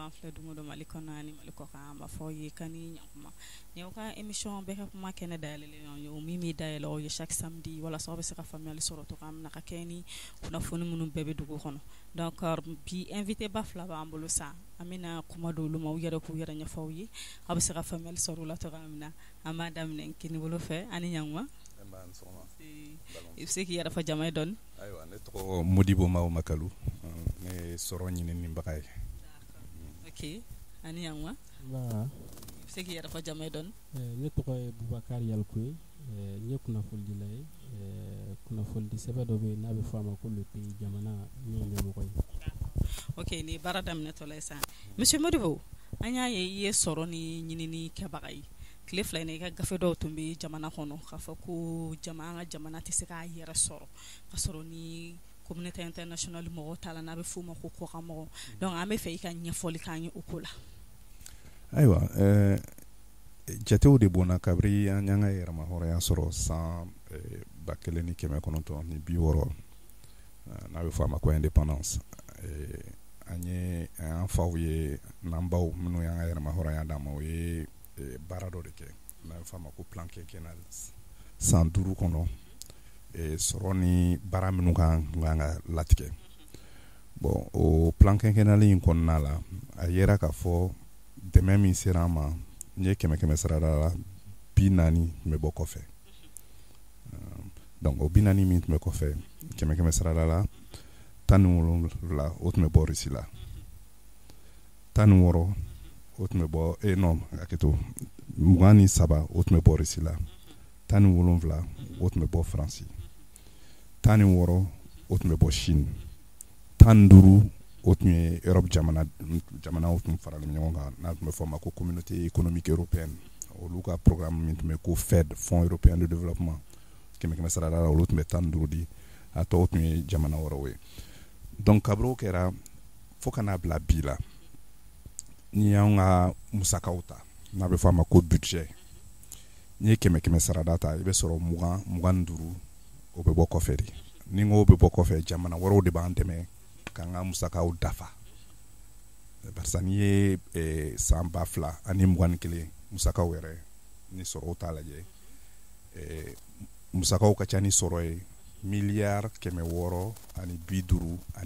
b'an filɛ don o don Mali kɔnɔ ani Mali kɔ kan, an b'a fɔ aw ye k'aw ni ɲankuma. Nin y'aw ka émission bɛɛ ka kuma kɛnɛ dayɛlɛlen ye, o min bɛ dayɛlɛ aw ye chaque samedi walasa aw bɛ se ka faamuyali sɔrɔ cogoya min na ka kɛɲɛ ni kunnafoni minnu bɛɛ bɛ dugu kɔnɔ. Donc bi invité ba fila b'an bolo sa, an bɛna kuma d'olu ma, u yɛrɛ k'u yɛrɛ ɲɛfɔ aw ye, aw bɛ se ka faamuyali sɔrɔ o la cogoya min na. An b'a daminɛ kinibolo fɛ. Ani ɲankuma. I bɛ se k'i yɛrɛ fɔ jama ye dɔɔni? Ayiwa, ne tɔgɔ Modibo Mao Makalu, ne ye sɔrɔ ɲininibaga ye. Ok, ani ɲankuma. I bɛ se k'i yɛrɛ fɔ jama ye dɔɔni? Ne tɔgɔ ye Bubakari Yalikuye, n ye kunnafonidila ye. Kunnafonidi sɛbɛn dɔ bɛ yen n'a bɛ fɔ a ma ko Le Pays Jamana, n y'o ɲɛmɔgɔ ye. Ok, nin ye baara daminɛtɔla ye sa. Monsieur Modibo, an y'a ye i ye sɔrɔ ni ɲinini kɛbaga ye. Tile fila in na, i ka gafe dɔw tun bɛ jamana kɔnɔ k'a fɔ ko jama an ka jamana tɛ se k'a yɛrɛ sɔrɔ ka sɔrɔ ni communauté internationale mɔgɔw t'a la, n'a bɛ f'o ma ko kɔkan mɔgɔ. Donc an bɛ fɛ i ka ɲɛfɔli k'an ye o ko la. Ayiwa, jatew de bɔnna kabiri an y'an ka yɛrɛma hɔrɔnya sɔrɔ san 1960, n'a bɛ fɔ a ma ko indépendance. An ye an faw ye n'an baw minnu y'an ka yɛrɛma hɔrɔnya d'an ma, o ye baara dɔ de kɛ n'a bɛ fɔ a ma ko plan quinquennal, san 5 kɔnɔ, sɔrɔ ni baara minnu kan ka latigɛ. Bon, o plan quinquennal in kɔnɔna la, a yera k'a fɔ dɛmɛ min sera an ma, n ye kɛmɛ kɛmɛ sarada la, 40 tun bɛ bɔ kɔfɛ. Donc o 40 min tun bɛ kɔfɛ, kɛmɛ kɛmɛ sarada la, 17 o tun bɛ bɔ Russie la, 16 o tun bɛ bɔ, non, hakɛto, 23 o tun bɛ bɔ Russie la, 17 o tun bɛ bɔ Faransi, 16 o tun bɛ bɔ Chine, 15 o tun ye Europe jamana jamanaw tun faralen ɲɔgɔn kan, n'a tun bɛ fɔ a ma ko Communauté économique européenne, olu ka programme min tun bɛ ko FED, Fonds européen de développement, kɛmɛ kɛmɛ sarada la, olu tun bɛ 15 di, a tɔw tun ye jamana wɛrɛw ye. Donc kabiri o kɛra fo ka n'a bila bi la, n'i y'anw ka musakaw ta, n'a bɛ fɔ a ma ko budget, n'i ye kɛmɛ kɛmɛ sarada ta, i bɛ sɔrɔ 20, 25 o bɛ bɔ kɔfɛ de. Ni n ko bɛ bɔ kɔfɛ, jamana wɛrɛw de b'an dɛmɛ k'an ka musakaw dafa. Barisa n'i ye san 2021 musakaw yɛrɛ ni sɔrɔw t'a lajɛ, musakaw ka ca ni sɔrɔ ye miliyari 653, a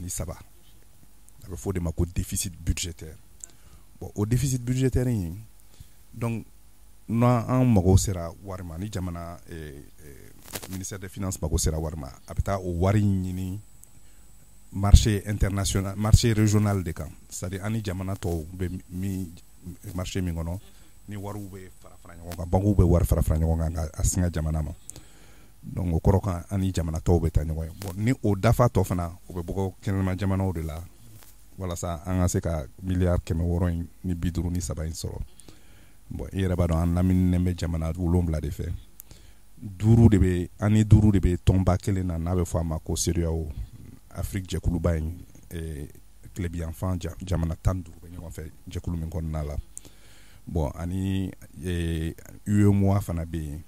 bɛ fɔ o de ma ko déficit budgétaire. Bon, o déficit budgétaire in, donc n'an mago sera wari ma, ni jamana ministère des Finances mago sera wari ma, a bɛ taa o wari ɲini marché international, marché régional de kan, c'est à dire an ni jamana tɔw bɛ min marché min kɔnɔ, ni wariw bɛ fara fara ɲɔgɔn kan, banques bɛ wari fara fara ɲɔgɔn kan ka a singa jamana ma. Donc o kɔrɔ kan an ni jamana tɔw bɛ taa ɲɔgɔn ye. Bon, ni o dafa tɔ fana, o bɛ bɔ kɛnɛma jamanaw de la walasa an ka se ka miliyari 653 in sɔrɔ. Bon, i yɛrɛ b'a dɔn, an lamininen bɛ jamana 7 de fɛ, duuru de bɛ an ni duuru de bɛ tɔnba kelen na, n'a bɛ fɔ a ma ko CEDEAO, Afrique jɛkuluba in, tilebiyanfan jamana 15 bɛ ɲɔgɔn fɛ jɛkulu min kɔnɔna la. Bon, ani UEMOA fana bɛ yen,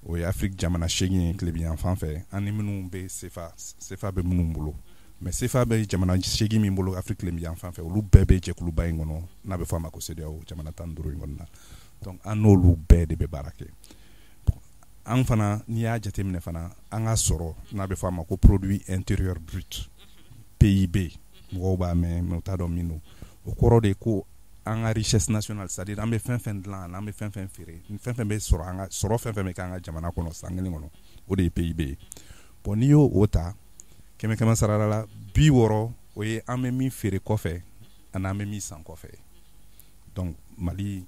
o ye Afrique jamana 8 ye tilebiyanfan fɛ, an ni minnu bɛ CFA, CFA bɛ minnu bolo. Mais CFA bɛ jamana 8 min bolo Afrique tilebiyanfan fɛ, olu bɛɛ bɛ jɛkuluba in kɔnɔ n'a bɛ fɔ a ma ko CEDEAO, jamana 15 in kɔnɔna. Donc an n'olu bɛɛ de bɛ baara kɛ. An fana, n'i y'a jateminɛ fana, an ka sɔrɔ, n'a bɛ fɔ a ma ko produit intérieur brut, PIB, mɔgɔw b'a mɛn mais u t'a dɔn min don. O kɔrɔ de ko an ka richesse nationale, c'est à dire an bɛ fɛn fɛn dilan, an bɛ fɛn fɛn feere, fɛn fɛn bɛ sɔrɔ, an ka sɔrɔ fɛn fɛn bɛ kɛ an ka jamana kɔnɔ san kelen kɔnɔ, o de ye PIB ye. Bon, n'i y'o o ta kɛmɛ kɛmɛ sarada la, 60 o ye an bɛ min feere kɔfɛ ani an bɛ min san kɔfɛ. Donc Mali,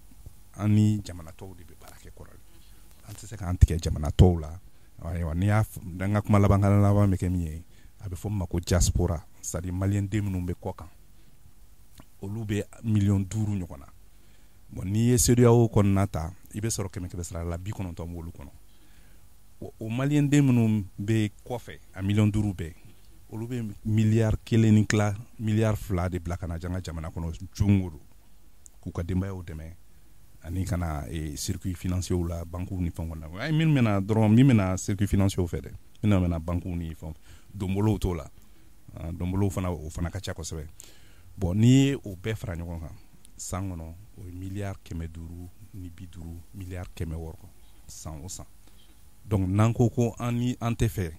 an ni jamana tɔw de bɛ baara kɛ kɔrɔlen, an tɛ se k'an tigɛ jamana tɔw la. Ayiwa, n'i y'a n ka kuma laban laban bɛ kɛ min ye, a bɛ fɔ min ma ko diaspora, c'est à dire maliyɛn den minnu bɛ kɔ kan, olu bɛ miliyɔn 5 ɲɔgɔn na. Bon, n'i ye CEDEAO kɔnɔna ta, i bɛ sɔrɔ kɛmɛ kɛmɛ sara la, 90 b'olu kɔnɔ. O maliyɛn den minnu bɛ kɔfɛ, a miliyɔn 5 bɛɛ, olu bɛ miliyari kelen ni tila, miliyari 2 de bila ka na an ka jamana kɔnɔ don o don k'u ka denbayaw dɛmɛ ani ka na circuit financier la, banques ni fɛnw kɔnɔna. Ay, min bɛna dɔrɔn, min bɛna circuit financier fɛ dɛ, min bɛna banques ni fɛnw, donbolow t'o la, donbolow fana, o fana ka ca kosɛbɛ. Bon, n'i ye o bɛɛ fara ɲɔgɔn kan San kɔnɔ, o ye miliyari 550, miliyari 600 san o san. Donc n'an ko ko an ni an tɛ fɛ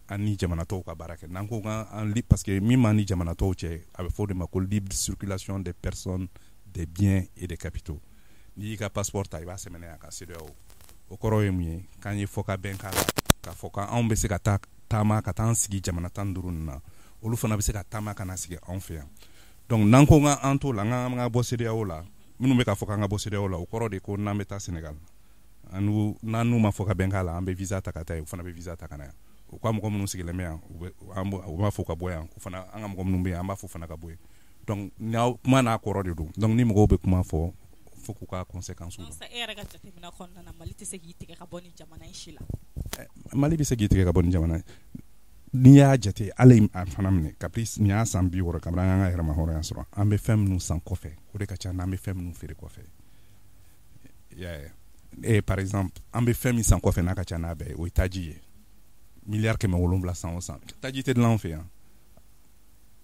an ni jamana tɔw ka baara kɛ, n'an ko an, parce que min b'an ni jamana tɔw cɛ, a bɛ fɔ o de ma ko libre circulation des personnes, des biens et des capitaux. N'i y'i ka passeport ta, i b'a sɛbɛn a ka CEDEAO. O kɔrɔ ye mun ye? K'an ye fɔ ka bɛn k'a la, k'a fɔ k'anw bɛ se ka taa taama ka taa an sigi jamana 15 ninnu na, olu fana bɛ se ka taama ka na sigi anw fɛ yan. Donc n'an ko k'an t'o la, k'an ka bɔ CEDEAO la, minnu bɛ k'a fɔ k'an ka bɔ CEDEAO la, o kɔrɔ de ko n'an bɛ taa Sénégal, n'an n'u ma fɔ ka bɛn k'a la, an bɛ visa ta ka taa yen, u fana bɛ visa ta ka na yan. U ka mɔgɔ minnu sigilen bɛ yan, u b'a fɔ ka bɔ yan, o fana, an ka mɔgɔ minnu bɛ yan, an b'a fɔ fana ka bɔ yen. Donc n'aw kuma n'a kɔrɔ de don. Donc ni mɔgɔw bɛ kuma fɔ, fo k'u ka conséquences dɔn. E yɛrɛ ka jateminɛ kɔnɔna na, Mali tɛ se k'i tigɛ ka bɔ ni jamana in si la? Mali bɛ se k'i tigɛ ka bɔ ni jamana ye. N'i y'a jate, hali a fana minɛ, kabini nin y'a san 60 kabini an y'an ka yɛrɛma hɔrɔnya sɔrɔ, an bɛ fɛn minnu san kɔfɛ, o de ka ca n'an bɛ fɛn minnu feere kɔfɛ. I y'a ye, par exemple, an bɛ fɛn min san kɔfɛ n'a ka ca n'a bɛɛ ye, o ye taji ye, miliyari 700 san o san. Taji tɛ dilan anw fɛ yan,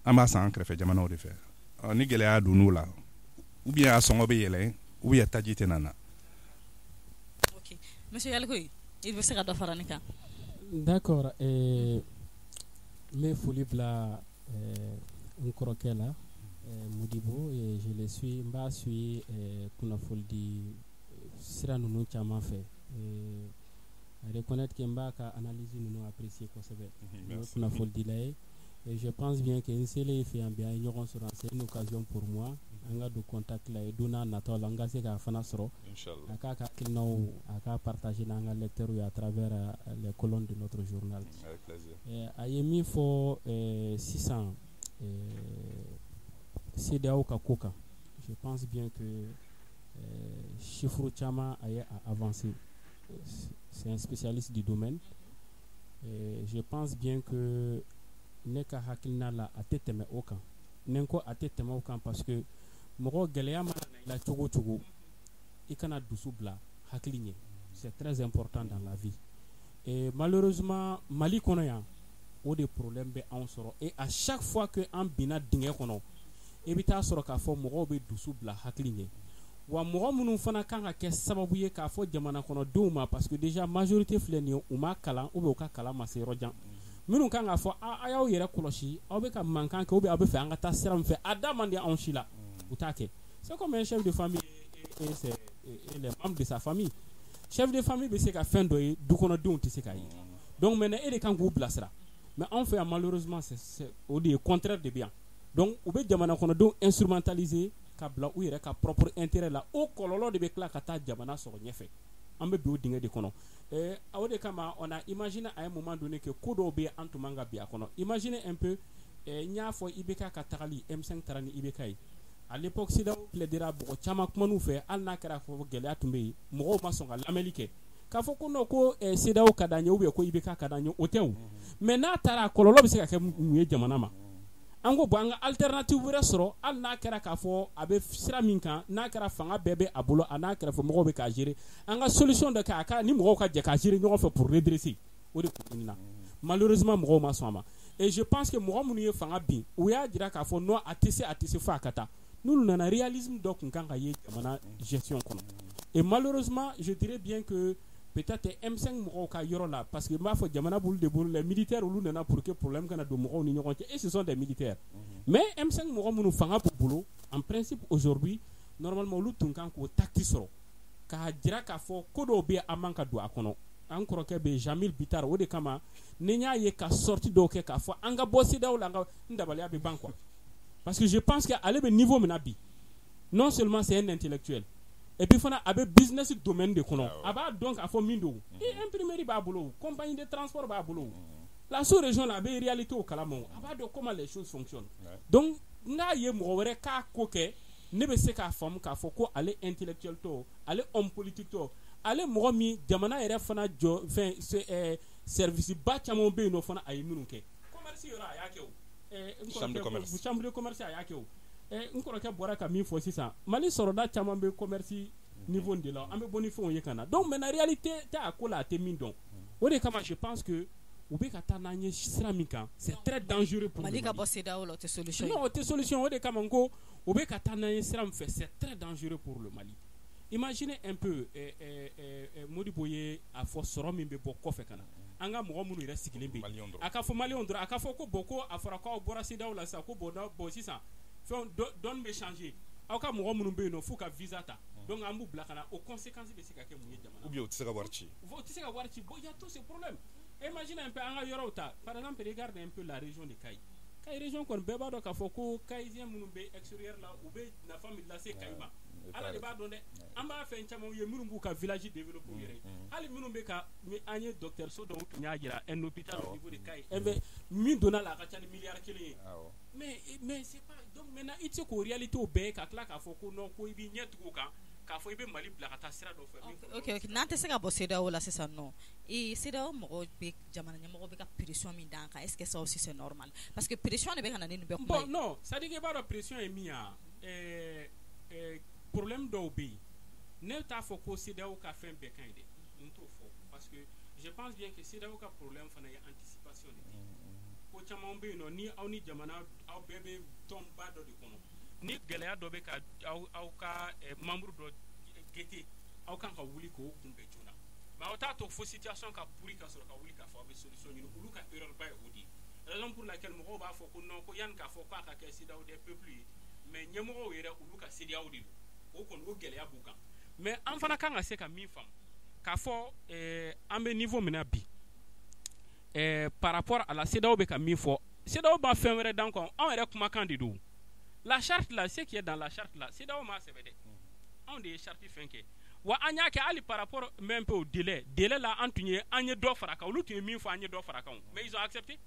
an b'a san an kɛrɛfɛ jamanaw de fɛ. Ni gɛlɛya donn'o la, ou bien a sɔngɔ bɛ yɛlɛn, ou bien taji tɛ na. Ok, monsieur Yalikoye, i bɛ se ka dɔ fara nin kan? D'accord, n bɛ foli bila n kɔrɔkɛ la, Modibo. Je le suis, n b'a suit kunnafonidi sira ninnu caman fɛ. Reconnaître que n b'a ka analyse ninnu apprécier kosɛbɛ. O ye kunnafonidila ye et je pense bien que n selen fɛ yan bi, an ye ɲɔgɔn sɔrɔ, c'est une occasion pour moi an ka don contact la ye don n'a nataw la, n ka se k'a fana sɔrɔ, a k'a ka hakilinaw a k'a partager n'an ka lecteurs ye à travers les colonnes de notre journal. Avec plaisir. A ye min fɔ sisan CEDEAO ka ko kan, je pense bien que chiffre caman a ye a avancé. C'est un spécialiste du domaine. Je pense bien que ne ka hakilina la, a tɛ tɛmɛ o kan. Ni n ko a tɛ tɛmɛ o kan, parce que mɔgɔ, gɛlɛya mana na i la cogo o cogo, i kana dusu bila hakili ɲɛ. C'est très important dans la vie. Et malheureusement, Mali kɔnɔ yan, o de problème bɛ anw sɔrɔ. Et à chaque fois que an binna dingɛ kɔnɔ, i bɛ taa sɔrɔ k'a fɔ mɔgɔw bɛ dusu bila hakili ɲɛ. Wa mɔgɔ minnu fana kan ka kɛ sababu ye k'a fɔ jamana kɔnɔdenw ma, parce que déjà majorité filɛ nin ye, u ma kalan ou bien u ka kalan ma se yɔrɔ jan, minnu kan k'a fɔ a y'aw yɛrɛ kɔlɔsi, aw bɛ ka mankan kɛ ou bien aw bɛ fɛ an ka taa sira min fɛ, a da man di anw si la, u t'a kɛ. C'est comme un chef de famille et les membres de sa famille. Chef de famille bɛ se ka fɛn dɔ ye, du kɔnɔdenw tɛ se k'a ye. Donc maintenant, e de kan k'u bilasira. Mais anw fɛ yan, malheureusement, c'est o de ye, contraire de bɛ yan. Donc u bɛ jamana kɔnɔdenw instrumentaliser ka bila u yɛrɛ ka propre intérêt la. O kɔlɔlɔ de bɛ tila ka taa jamana sɔrɔ ɲɛfɛ. An bɛ bin o dingɛ de kɔnɔ. O de kama, on a imaginé à un moment donné que ko dɔw bɛ yen, an tun man ka bin a kɔnɔ. Imaginez un peu, n y'a fɔ, IBK ka tagali, M5 taara ni IBK ye. À l'époque, CEDEAO plaidera, mɔgɔ caman kuman'u fɛ, hali n'a kɛra fɔ gɛlɛya tun bɛ yen, mɔgɔw ma sɔn ka lamɛnli kɛ k'a fɔ ko non, ko CEDEAO ka d'an ye ou bien ko IBK ka d'an ye, o tɛ o. Mais n'a taara, a kɔlɔlɔ bɛ se ka kɛ mun ye jamana ma? An ko bon, an ka alternative wɛrɛ sɔrɔ, hali n'a kɛra k'a fɔ a bɛ sira min kan, n'a kɛra fanga bɛɛ bɛ a bolo, a n'a kɛrɛfɛ mɔgɔw bɛ k'a gérer, an ka solution dɔ kɛ, a ka ni mɔgɔw ka jɛ k'a gérer ɲɔgɔn fɛ pour redresser. O de tun ɲinina. Malheureusement, mɔgɔw ma sɔn a ma. Et je pense que mɔgɔ minnu ye fanga bin, u y'a jira k'a fɔ non, a tɛ se, a tɛ se, fo a ka taa. N'olu nana, réalisme dɔ tun kan ka ye jamana gestion kɔnɔ. Et malheureusement, je dirais bien que peut-être M5 mɔgɔw ka yɔrɔ la, parce que n b'a fɔ jamana b'olu de bolo, les militaires, olu nana pour que problème kana don mɔgɔw ni ɲɔgɔn cɛ, et ce sont des militaires. Mais M5 mɔgɔ minnu fanga b'u bolo, en principe aujourd'hui, normalement, olu tun kan k'o tact sɔrɔ k'a jira k'a fɔ ko dɔw bɛ yen, an man ka don a kɔnɔ. An kɔrɔkɛ bɛ Jamil Bittar, o de kama ni n y'a ye ka sortie dɔw kɛ k'a fɔ an ka bɔ CEDEAO la, an ka n dabaliya bɛ ban quoi. Parce que je pense que ale bɛ niveau min na bi, non seulement c'est un intellectuel, et puis fana a bɛ business domaine de kɔnɔ, a b'a dɔn k'a fɔ min don. Imprimerie b'a bolo, compagnie de transport b'a bolo, la sous-région la, a bɛ réalité o kalama, a b'a dɔn comment les choses fonctionnent. Donc n'a ye mɔgɔ wɛrɛ k'a ko kɛ, ne bɛ se k'a faamu k'a fɔ ko ale intellectuel tɔ, ale homme politique tɔ, ale mɔgɔ min jamana yɛrɛ fana jɔ fɛn, service ba caman bɛ yen nɔ fana, a ye minnu kɛ, commerce yɔrɔ a y'a kɛ o, chambre de commerce, chambre de commerce a y'a kɛ o. N kɔrɔkɛ bɔra ka min fɔ sisan, Mali sɔrɔda caman bɛ commerce niveau de la, an bɛ bɔ ni fɛnw ye ka na. Donc maintenant, réalité tɛ a ko la, a tɛ min dɔn. O de kama, je pense que u bɛ ka taa n'an ye sira min kan, c'est très dangereux pour Mali. Ka bɔ CEDEAO la, o tɛ solution ye. Non, o tɛ solution. O de kama n ko O bɛ ka taa n'an ye sira min fɛ, c'est très dangereux pour le Mali. Imaginez un peu, Modibo ye a fɔ, sɔrɔ min bɛ bɔ kɔfɛ ka na, an ka mɔgɔ minnu yɛrɛ sigilen bɛ yen, a ka fɔ maliyɛnw dɔrɔn, a ka fɔ ko bon, ko a fɔra k'aw bɔra CEDEAO la sisan, ko bon, sisan fɛn dɔɔni bɛ changer, aw ka mɔgɔ minnu bɛ yen nɔ f'u ka visa ta, donc an b'u bila ka na, o conséquence bɛ se ka kɛ mun ye jamana? Ou bien u tɛ se ka wari ci. U tɛ se ka wari ci. Bon, il y a tous ces problèmes. Imaginez un peu an ka yɔrɔw ta, par exemple, regarde un peu la région de Kayi. Kayi région kɔni, bɛɛ b'a dɔn k'a fɔ ko Kayisien minnu bɛ extérieur la, u bɛ nafa min lase Kayi ma, Ala de b'a dɔn dɛ. An b'a fɛn caman ye minnu b'u ka village développer u yɛrɛ ye, hali minnu bɛ ka, an ye dɔgɔtɔrɔso dɔw tun y'a jira, un hôpital au niveau de Kayi, min donna la, a ka ca ni miliyari 1 ye. Mais c'est pas, donc maintenant i tɛ se k'o réalité bɛɛ ye ka tila k'a fɔ ko non, ko i b'i ɲɛ tugu o kan k'a fɔ i bɛ Mali bila ka taa sira dɔ fɛ. Ok, n'an tɛ se ka bɔ CEDEAO la sisan nɔ, ee, CEDEAO mɔgɔw bɛ, jamana ɲɛmɔgɔ bɛ ka pression min d'an kan, est ce que ça aussi c'est normal? Parce que pression de bɛ ka na ni nin bɛɛ kuma ye. Bon, non, c'est à dire que i b'a dɔn pression ye min ye, ɛɛ, problème dɔw bɛ yen, ne t'a fɔ ko CEDEAO ka fɛn bɛɛ ka ɲi dɛ, n t'o fɔ, parce que je pense bien que CEDEAO ka problème fana ye anticipation de ye. Ko caman bɛ yen nɔ, ni aw ni jamana, aw bɛɛ bɛ tɔnba dɔ de kɔnɔ, ni gɛlɛya dɔ bɛ ka aw ka membre dɔ guetter, aw kan ka wuli k'o kunbɛn joona, mais aw t'a to fo situation ka pourri ka sɔrɔ ka wuli k'a fɔ aw bɛ solution ɲini. Olu ka erreur ba ye o de ye, raison pour laquelle mɔgɔw b'a fɔ ko non, ko yanni k'a fɔ k'a ka kɛ CEDEAO des peuples ye, mais ɲɛmɔgɔw yɛrɛ, olu ka CEDEAO de don, o kɔni o gɛlɛya b'u kan. Mais an fana kan ka se ka min faamu k'a fɔ, an bɛ niveau min na bi, par rapport à la CEDEAO bɛ ka min fɔ, CEDEAO ma fɛn wɛrɛ d'an kan, anw yɛrɛ kumakan de don. La charte là, ce qui est dans la charte là, CEDEAO m'a sɛbɛn dɛ, anw de ye charte fɛn kɛ wa. An y'a kɛ hali par rapport même peu au délai, délai la, an tun ye, an ye dɔ fara kan, olu tun ye min fɔ, an ye dɔ fara kan, mais ils ont accepté.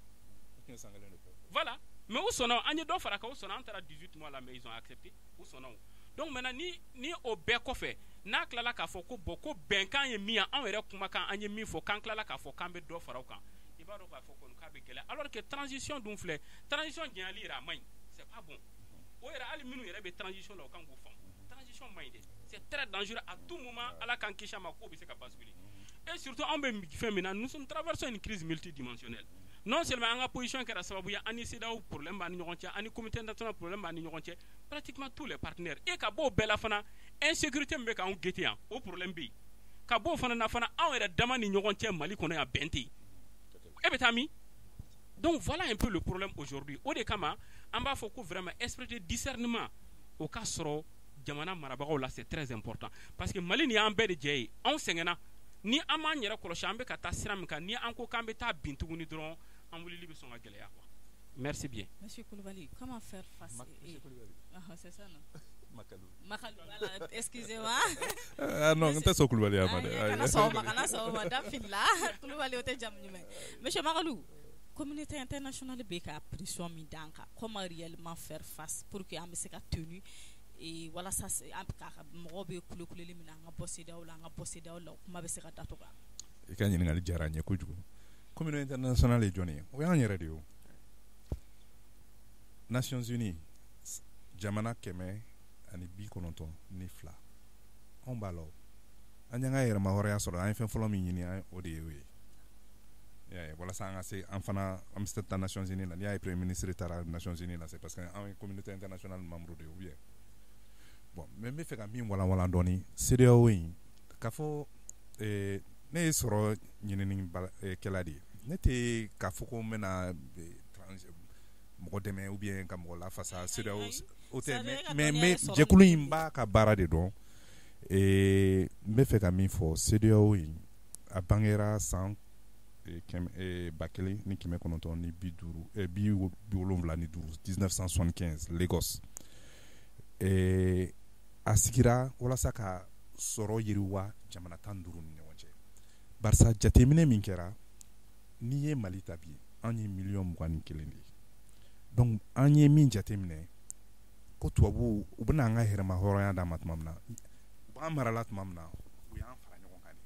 Voilà, mais u sɔnna, an ye dɔ fara kan, u sɔnna, an taara 18 mois la, mais ils ont accepté, u sɔnna o. Donc maintenant, ni o bɛɛ kɔfɛ, n'a tilala k'a fɔ ko bon, ko bɛnkan ye min ye, anw yɛrɛ kumakan, an ye min fɔ, k'an tilala k'a fɔ k'an bɛ dɔ fara o kan, i b'a dɔn k'a fɔ kɔni k'a bɛ gɛlɛya, alors que transition dun filɛ, transition janyali yɛrɛ a man ɲi, c'est pas bon. O yɛrɛ, hali minnu yɛrɛ bɛ transition la, o kan k'o faamu, transition man ɲi dɛ, c'est très dangereux à tout moment. Ala k'an kisi a ma, k'o bɛ se ka basculer. Et surtout, anw bɛ fɛn min na, nous sommes traversons une crise multidimensionnelle. Non seulement an ka position kɛra sababu ye an ni CEDEAO problème b'an ni ɲɔgɔn cɛ, an ni communauté internationale problème b'an ni ɲɔgɔn cɛ, pratiquement tous les partenaires, et ka bɔ o bɛɛ la fana, insécurité min bɛ k'anw guetter yan, o problème bɛ yen. Ka bɔ o fana na fana, anw yɛrɛ dama ni ɲɔgɔn cɛ Mali kɔnɔ yan, bɛn tɛ yen, e bɛ taa min? Donc voilà un peu le problème aujourd'hui. O de kama an b'a fɔ ko vraiment, esprit de discernement o ka sɔrɔ jamana marabagaw la, c'est très important, parce que Mali nin y'an bɛɛ de jɛ ye. Anw sɛgɛnna, ni an m'an yɛrɛ kɔlɔsi, an bɛ ka taa sira min kan, ni an ko k'an bɛ taa bin tuguni dɔrɔn, an wulili bɛ sɔn ka gɛlɛya quoi. Merci bien. Monsieur Koulibaly, comment faire face? Monsieur Koulibaly. Ah, c'est ça, non? Makalou. Makalou, voilà, excusez-moi. Ah non, n tɛ sɔn Koulibaly ma dɛ. Kana sɔn o ma, kana sɔn o ma, da filila. Koulibaly, o tɛ jamu ɲuman ye. Monsieur Makalou, communauté internationale bɛ ka pression min d'an kan, comment réellement faire face pour que an bɛ se ka tenir et walasa an ka mɔgɔw bɛ kule kuleli min na, an ka bɔ CEDEAO la, an ka bɔ CEDEAO la, o kuma bɛ se ka datugu? I ka ɲininkali diyara n ye kojugu. Communauté internationale ye jɔnni ye? O y'an yɛrɛ de ye o. Nations Unies, jamana 192, anw b'a la o. An y'an ka yɛrɛma hɔrɔnya sɔrɔ, an ye fɛn fɔlɔ min ɲini, o de ye o ye. I y'a ye, walasa an ka se, an fana an bɛ se taa Nations Unies la. N'i y'a ye premier ministre taara Nations Unies la, c'est parce que an ye communauté internationale membre de ye ou bien. Bon, mais n bɛ fɛ ka min walanwalan dɔɔni, CEDEAO in, k'a fɔ ne ye sɔrɔ ɲininikɛla de ye, ne tɛ k'a fɔ ko n bɛna mɔgɔ dɛmɛ ou bien ka mɔgɔ lafasa CEDEAO, o tɛ, mais n bɛ jɛkulu in b'a ka baara de dɔn. N bɛ fɛ ka min fɔ, CEDEAO in, a bangera san 1975, 1975, Lagos. A sigira walasa ka sɔrɔ yiriwa jamana 15 ni ɲɔgɔn cɛ, barisa jateminɛ min kɛra, n'i ye Mali ta bi, an ye miliyɔn 21 de ye. Donc an ye min jateminɛ, ko tubabuw u bɛna an ka yɛrɛma hɔrɔnya d'an ma tuma min na, u b'an marala tuma min na, u y'an fara ɲɔgɔn kan de,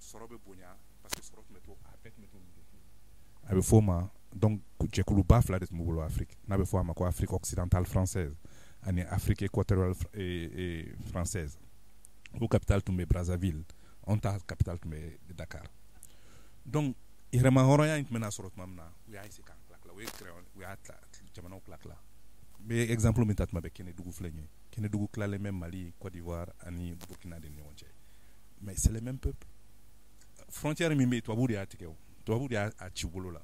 sɔrɔ bɛ bonya, parce que sɔrɔ tun bɛ to, a bɛɛ tun bɛ to olu de fɛ. A bɛ f'o ma donc, jɛkuluba fila de tun b'u bolo Afrique, n'a bɛ fɔ a ma ko Afrique occidentale française ani Afrique équatoriale française. O capitale tun bɛ Brazzaville, anw ta capitale tun bɛ Dakar. Donc yɛrɛma hɔrɔnya in tun bɛna sɔrɔ tuma min na, u y'a essayer k'an tila tila, u ye u y'a jamanaw tila tila. N bɛ exemple min ta tuma bɛɛ, Kɛnɛdugu filɛ nin ye. Kɛnɛdugu tilalen bɛ Mali, Côte d'Ivoire ani Burkina de ni ɲɔgɔn cɛ, mais c'est le même peuple. Frontière min bɛ yen, tubabuw de y'a tigɛ, o tubabuw de y'a ci bolo la.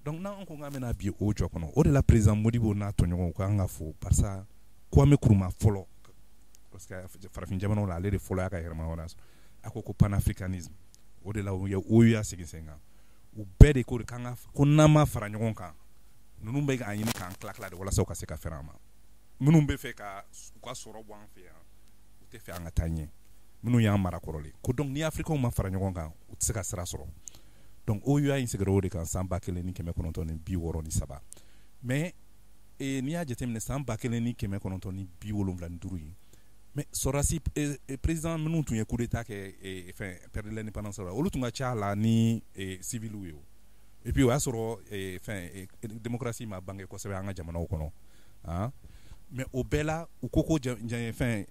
Donc n'an ko k'an bɛna bi o jɔ kɔnɔ, o de la président Modibo n'a tɔɲɔgɔnw k'an ka fo, barisa Kwame Nkrumah fɔlɔ, parce que farafin jamanaw la, ale de fɔlɔ y'a ka yɛrɛmahɔrɔnya sɔrɔ. A ko ko panafricanisme, o de la u ye OUA sigi sen kan. U bɛɛ de ko k'an ka ko n'an ma fara ɲɔgɔn kan, ninnu bɛ k'a ɲini k'an tila tila de walasa u ka se ka fɛrɛ an ma. Minnu bɛ fɛ ka u ka sɔrɔ bɔ an fɛ yan, u tɛ fɛ an ka taa ɲɛ, minnu y'an mara kɔrɔlen ko. Donc ni Africains ma fara ɲɔgɔn kan, u tɛ se ka sira sɔrɔ. Donc OUA in sigira o de kan san 1963. Mais n'i y'a jateminɛ, san 1975 ye, mais sɔrɔdasi président minnu tun ye coup d'état kɛ, fɛn père de l'indépendance la, olu tun ka ca la ni civils ye o. Et puis o y'a sɔrɔ fɛn démocratie ma bange kosɛbɛ an ka jamanaw kɔnɔ. Ah, mais o bɛɛ la, u ko ko fɛn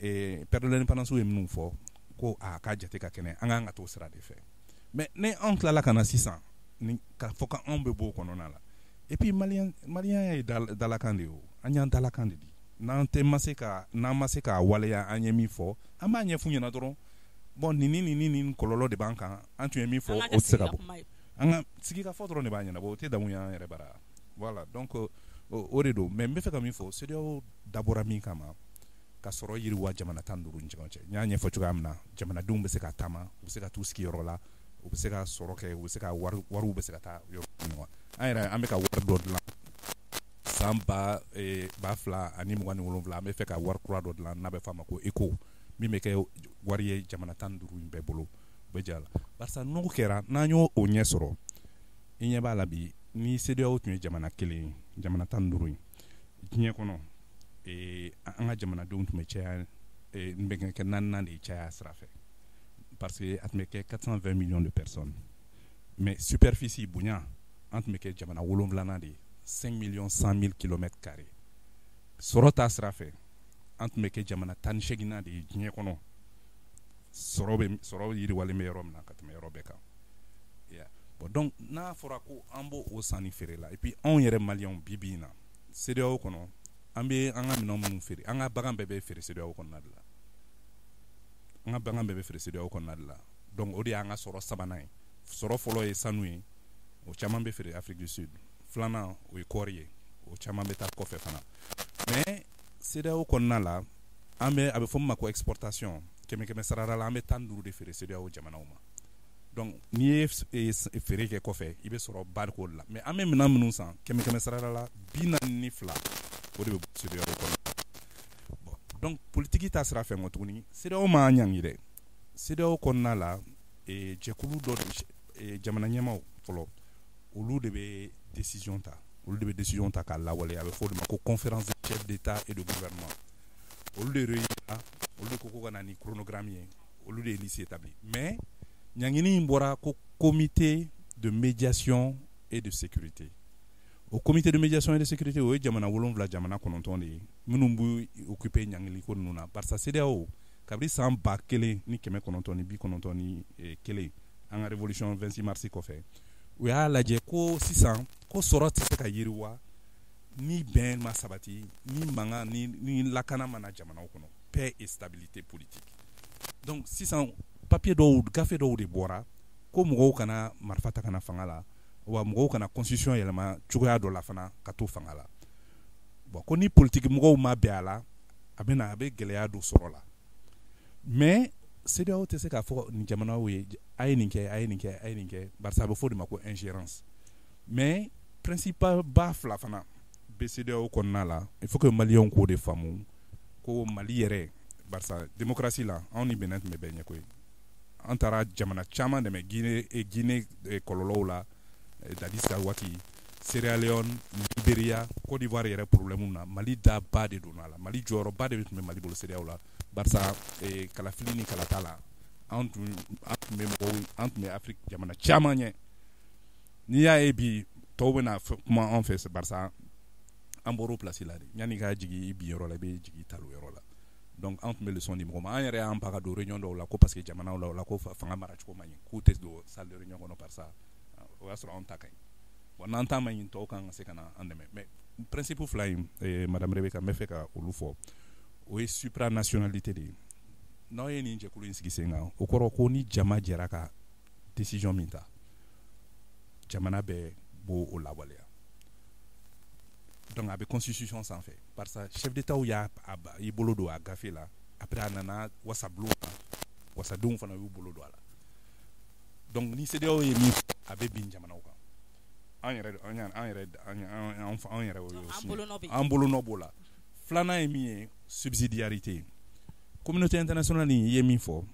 père de l'indépendance ye minnu fɔ, ko a k'a jate ka kɛnɛ, an k'an ka t'o sira de fɛ. Mais ni anw tilala ka na sisan ni k'a fɔ k'anw bɛ bɔ o kɔnɔna la, et puis malien malien ye dalakan de ye, o an y'an dalakan de di. N'an tɛ ma se ka, n'an ma se k'a waleya, an ye min fɔ, an b'a ɲɛf'u ɲɛna dɔrɔn. Bon, nin ni nin ni nin kɔlɔlɔ de b'an kan, an tun ye min fɔ, o tɛ se ka bɔ. An ka sigikafɔ dɔrɔn de b'a ɲɛnabɔ, o tɛ damu y'an yɛrɛ bara. Voilà, donc o de don. Mais n bɛ fɛ ka min fɔ, CEDEAO dabɔra min kama, ka sɔrɔ yiriwa jamana 15 ni ɲɔgɔn cɛ. N y'a ɲɛfɔ cogoya min na, jamanadenw bɛ se ka taama, u bɛ se ka t'u sigiyɔrɔ la, u bɛ se ka sɔrɔ kɛ, u bɛ se ka wariw bɛ se ka taa yɔrɔ ɲɔgɔn. An yɛrɛ, an bɛ ka wari dɔ dilan san 2027. An bɛ fɛ ka wari kura dɔ dilan n'a bɛ f'a ma ko éco, min bɛ kɛ wari ye jamana 15 in bɛɛ bolo, u bɛ jɛ a la. Barisa n'o kɛra, n'an y'o o ɲɛ sɔrɔ, i ɲɛ b'a la bi, ni CEDEAO tun ye jamana kelen ye, jamana 15 ye diɲɛ kɔnɔ, an ka jamanadenw tun bɛ caya, n bɛ kɛ naaninan de ye caya sira fɛ, parce que a tun bɛ kɛ 420 millions de personnes. Mais superficie, bonya, an tun bɛ kɛ jamana wolonfilanan de ye, 5 millions 100 mille kilomètres carrés. Sɔrɔ ta sira fɛ, an tun bɛ kɛ jamana 18nan de ye diɲɛ kɔnɔ, sɔrɔ bɛ, sɔrɔ yiriwalen bɛ yɔrɔ min na ka tɛmɛ yɔrɔ bɛɛ kan. Bon, donc n'a fɔra ko an b'o o sanni feere la, et puis anw yɛrɛ maliyɛnw, bi bi in na, CEDEAO kɔnɔ, an bɛ an ka minɛn minnu feere, an ka bagan bɛɛ bɛ feere CEDEAO kɔnɔna de la, an ka bagan bɛɛ bɛ feere CEDEAO kɔnɔna de la. Donc o de y'an ka sɔrɔ sabanan ye. Sɔrɔ fɔlɔ ye sanu ye, o caman bɛ feere Afrique du Sud. Filanan, o ye kɔɔri ye, o caman bɛ taa kɔfɛ fana. Mais CEDEAO kɔnɔna la, an bɛ, a bɛ fɔ min ma ko exportation, kɛmɛ kɛmɛ sarada la, an bɛ 15 de feere CEDEAO jamanaw ma. Donc n'i ye feere kɛ kɔfɛ, i bɛ sɔrɔ ba k'o de la. Mais an bɛ minɛn minnu san, kɛmɛ kɛmɛ sarada la, 42, o de bɛ bɔ CEDEAO kɔnɔ. Bon, donc politique ta sira fɛ kɔ tuguni, CEDEAO m'an ɲangi dɛ. CEDEAO kɔnɔna la, jɛkulu dɔ de, jamana ɲɛmaaw fɔlɔ, olu de bɛ décision ta, olu de bɛ décision ta k'a lawaleya. A bɛ fɔ o de ma ko conférence des chefs d'État et de gouvernement. Olu de réunira, olu de ko ko ka na ni chronogramme ye, olu de ye liste établi. Mais ɲangini in bɔra ko comité de médiation et de sécurité. O comité de médiation et de sécurité, o ye jamana wolonwula, jamana kɔnɔntɔn de ye minnu b'u occupé ɲangili ko ninnu na. Barisa CEDEAO, kabini san 1991, an ka révolution 26 mars kɔfɛ, u y'a lajɛ ko sisan ko sɔrɔ tɛ se ka yiriwa ni bɛn ma sabati, ni mankan ni lakana ma na jamanaw kɔnɔ, paix et stabilité politique. Donc sisan papier dɔw, gafe dɔw de bɔra ko mɔgɔw kana marifa ta ka na fanga la, wa mɔgɔw kana constitution yɛlɛma cogoya dɔ la fana ka to fanga la. Bon, ko ni politique mɔgɔw ma bɛn a la, a bɛ na, a bɛ gɛlɛya don sɔrɔ la. Mais CEDEAO tɛ se k'a fɔ nin jamanaw ye a ye nin kɛ, a ye nin kɛ, a ye nin kɛ, barisa a bɛ fɔ o de ma ko ingérence. Mais principal ba fila fana bɛ CEDEAO kɔnɔna la, il faut que maliyɛnw k'o de faamu, ko Mali yɛrɛ, barisa démocratie la, anw ni Benin tun bɛ bɛn ɲɛ koyi. An taara jamana caman dɛmɛ, Guinée kɔlɔlɔw la, Dadis ka waati, Sierra Leone, Libéria, Côte d'Ivoire yɛrɛ problème na, Mali da ba de donna a la. Mali jɔyɔrɔba de tun bɛ Mali bolo CEDEAO la, barisa kalafili ni kalata la, an tun bɛ mɔgɔw, an tun bɛ Afrique jamana caman ɲɛ. N'i y'a ye bi tɔw bɛna kuma anw fɛ, barisa an bɔr'o place la de. Yanni ka jigin i bin yɔrɔ la, i bɛ jigin i talo yɔrɔ la. Donc an tun bɛ leçon di mɔgɔ ma. An yɛrɛ y'an ba ka don réunion dɔw la ko parce que jamanaw la, o la ko fanga maracogo man ɲi, k'u tɛ don salle de réunion kɔnɔ, barisa o y'a sɔrɔ anw ta ka ɲi. Bon, n'an ta man ɲi, tɔw kan ka se ka na an dɛmɛ. Mais Principe fila in, madame Rebecca, n bɛ fɛ ka olu fɔ. O ye supranationalité de ye. N'aw ye nin jɛkulu in sigi sen kan, o kɔrɔ ko ni jama jɛra ka décision min ta, jamana bɛɛ b'o o lawaleya. Donc a bɛ constitution sanfɛ, barisa chef d'État y'a i bolo don a gafe la. Après, a nana wasabulon na, wasadenw fana y'u bolo don a la. Donc ni CEDEAO ye min fɔ, a bɛ bin jamanaw kan. An yɛrɛ an yɛrɛ an yɛrɛ y'o an bolonɔ b'o la. Filanan ye min ye, subsidiarité. Communauté internationale in, i ye min fɔ,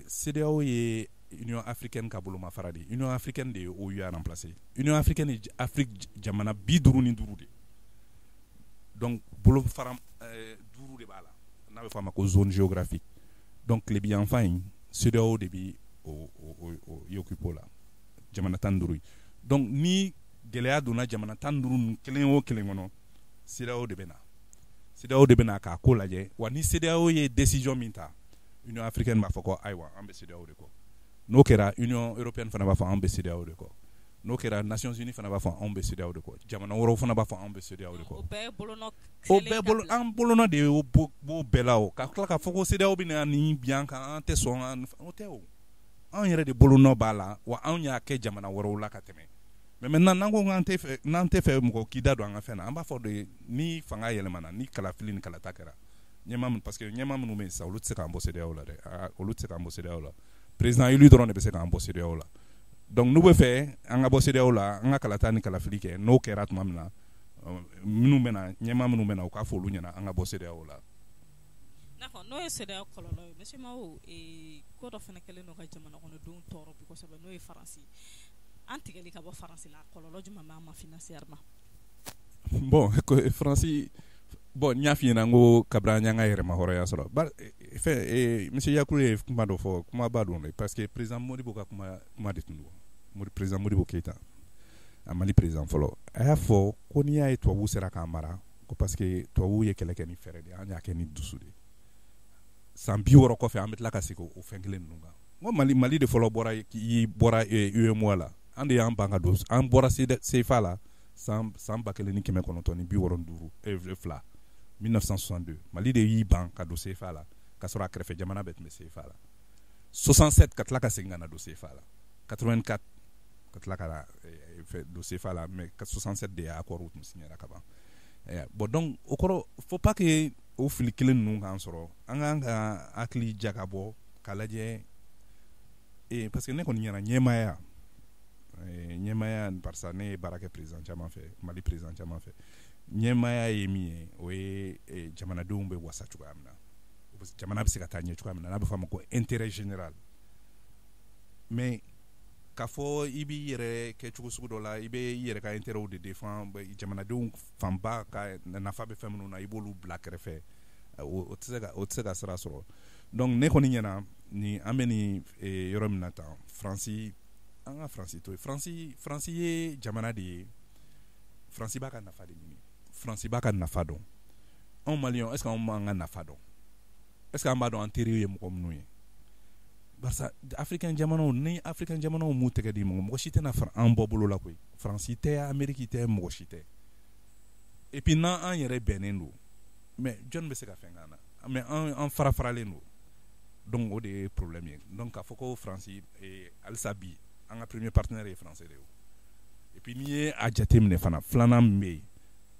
CEDEAO ye Union africaine ka bolomafara de ye. Union africaine de ye OUA remplacé. Union africaine ye Afrique jamana 55 de. Donc bolofara duuru de b'a la, n'a bɛ fɔ a ma ko zone géographique. Donc tilebi yanfan in, CEDEAO de bi o occupe o la, jamana 15 ye. Donc ni gɛlɛya donna jamana 15 ninnu kelen o kelen kɔnɔ, CEDEAO de bɛ na, CEDEAO de bɛ na k'a ko lajɛ. Wa ni CEDEAO ye décision min ta, Union africaine b'a fɔ ko ayiwa, an bɛ CEDEAO de kɔ. N'o kɛra, Union européenne fana b'a fɔ an bɛ CEDEAO de kɔ. N'o kɛra, Nations unies fana b'a fɔ anw bɛ CEDEAO de kɔ. Jamana wɛrɛw fana b'a fɔ anw bɛ CEDEAO de kɔ. O bɛɛ bolonɔ. O bɛɛ bolo, an bolonɔ de y'o b'o bɛɛ la. O ka tila k'a fɔ ko CEDEAO bɛ na nin bin an kan, an tɛ sɔn, o tɛ. O anw yɛrɛ de bolonɔ b'a la, wa anw y'a kɛ jamana wɛrɛw la ka tɛmɛ. Mais maintenant, n'an ko k'an tɛ fɛ, n'an tɛ fɛ mɔgɔ k'i da don an ka fɛn na, an b'a fɔ de ni fanga yɛlɛmana, ni kalafili ni kalata kɛra, ɲɛmaa min, parce que ɲɛmaa minnu bɛ yen sisan, olu tɛ se k'an bɔ CEDEAO la dɛ, olu tɛ se k'an bɔ CEDEAO la. Président élu dɔrɔn de bɛ se k'an bɔ CEDEAO la. Donc n'u bɛ fɛ an ka bɔ CEDEAO la, an ka kalata ni kalafili kɛ. N'o kɛra tuma min na, minnu bɛ na, ɲɛmaa minnu bɛ na, u k'a fɔ olu ɲɛna an ka bɔ CEDEAO la. D'accord, n'o ye CEDEAO kɔlɔlɔ ye. Monsieur Mawo, ko dɔ fana kɛlen don ka jamana kɔnɔdenw tɔɔrɔ bi kosɛbɛ, n'o ye Faransi. An tigɛli ka bɔ Faransi la, kɔlɔlɔ jumɛn b'an ma financièrement? Bon, Faransi, bon, n y'a f'i ɲɛna n ko kabini an y'an ka yɛrɛma hɔrɔnya sɔrɔ, fɛn, monsieur Yakuru ye kuma dɔ fɔ, kumaba don dɛ, parce que président Modibo ka kuma de tun don. Président Modibo Keyita, a Mali président fɔlɔ, a y'a fɔ ko n'i y'a ye tubabuw sera k'an mara, ko parce que tubabuw ye kɛlɛ kɛ ni fɛɛrɛ de ye, an y'a kɛ ni dusu de ye. San 60 kɔfɛ, an bɛ tila ka segin o fɛn kelen ninnu kan. N ko Mali de fɔlɔ bɔra, i bɔra UEMOA la. An de y'an ban ka don, an bɔra CFA la san 1962, 1962. Mali de y'i ban ka don CFA la, ka sɔrɔ a kɛrɛfɛ jamana bɛɛ tun bɛ CFA la. 67, ka tila ka segin ka na don CFA la. 84, ka tila ka na don CFA la. Mais 67 de y'a accord tun signera ka ban. Bon, donc o kɔrɔ, faut pas que o fili kelen ninnu k'an sɔrɔ. An k'an ka hakili jagabɔ k'a lajɛ, parce que ne kɔni ɲɛna, ɲɛmaaya, barisa ne ye baara kɛ président caman fɛ, Mali président caman fɛ, ɲɛmaaya ye min ye, o ye jamanadenw bɛ wasa cogoya min na, jamana bɛ se ka taa ɲɛ cogoya min na, n'a bɛ fɔ a ma ko intérêt général. Mais k'a fɔ i b'i yɛrɛ kɛ cogo sugu dɔ la, i bɛ i yɛrɛ ka intérêt de défend, jamanadenw fanba ka nafa bɛ fɛn minnu na, i b'olu bila kɛrɛfɛ, o tɛ se ka sira sɔrɔ. Donc ne kɔni ɲɛna, ni an bɛ nin yɔrɔ min na tan, Faransi, an ka Faransi to yen. Faransi ye jamana de ye, Faransi b'a ka nafa de ɲini, Faransi b'a ka nafa dɔn. Anw Maliyɛnw, est ce que anw b'an ka nafa dɔn? Est ce que an b'a dɔn an teriw ye mɔgɔ minnu ye? Barisa africain jamanaw ni africain jamanaw m'u tɛgɛ di mɔgɔ, mɔgɔ si tɛna an bɔ bolo la koyi. Faransi tɛ, Amérique tɛ, mɔgɔ si tɛ. Et puis n'an an yɛrɛ bɛnnen don, mais jɔnni bɛ se ka fɛn k'an na? Mais an fara faralen don, donc o de ye problème ye. Donc k'a fɔ ko Faransi, halisa bi an ka premier partenaire ye français de ye. Et puis n'i ye a jateminɛ fana, filanan min bɛ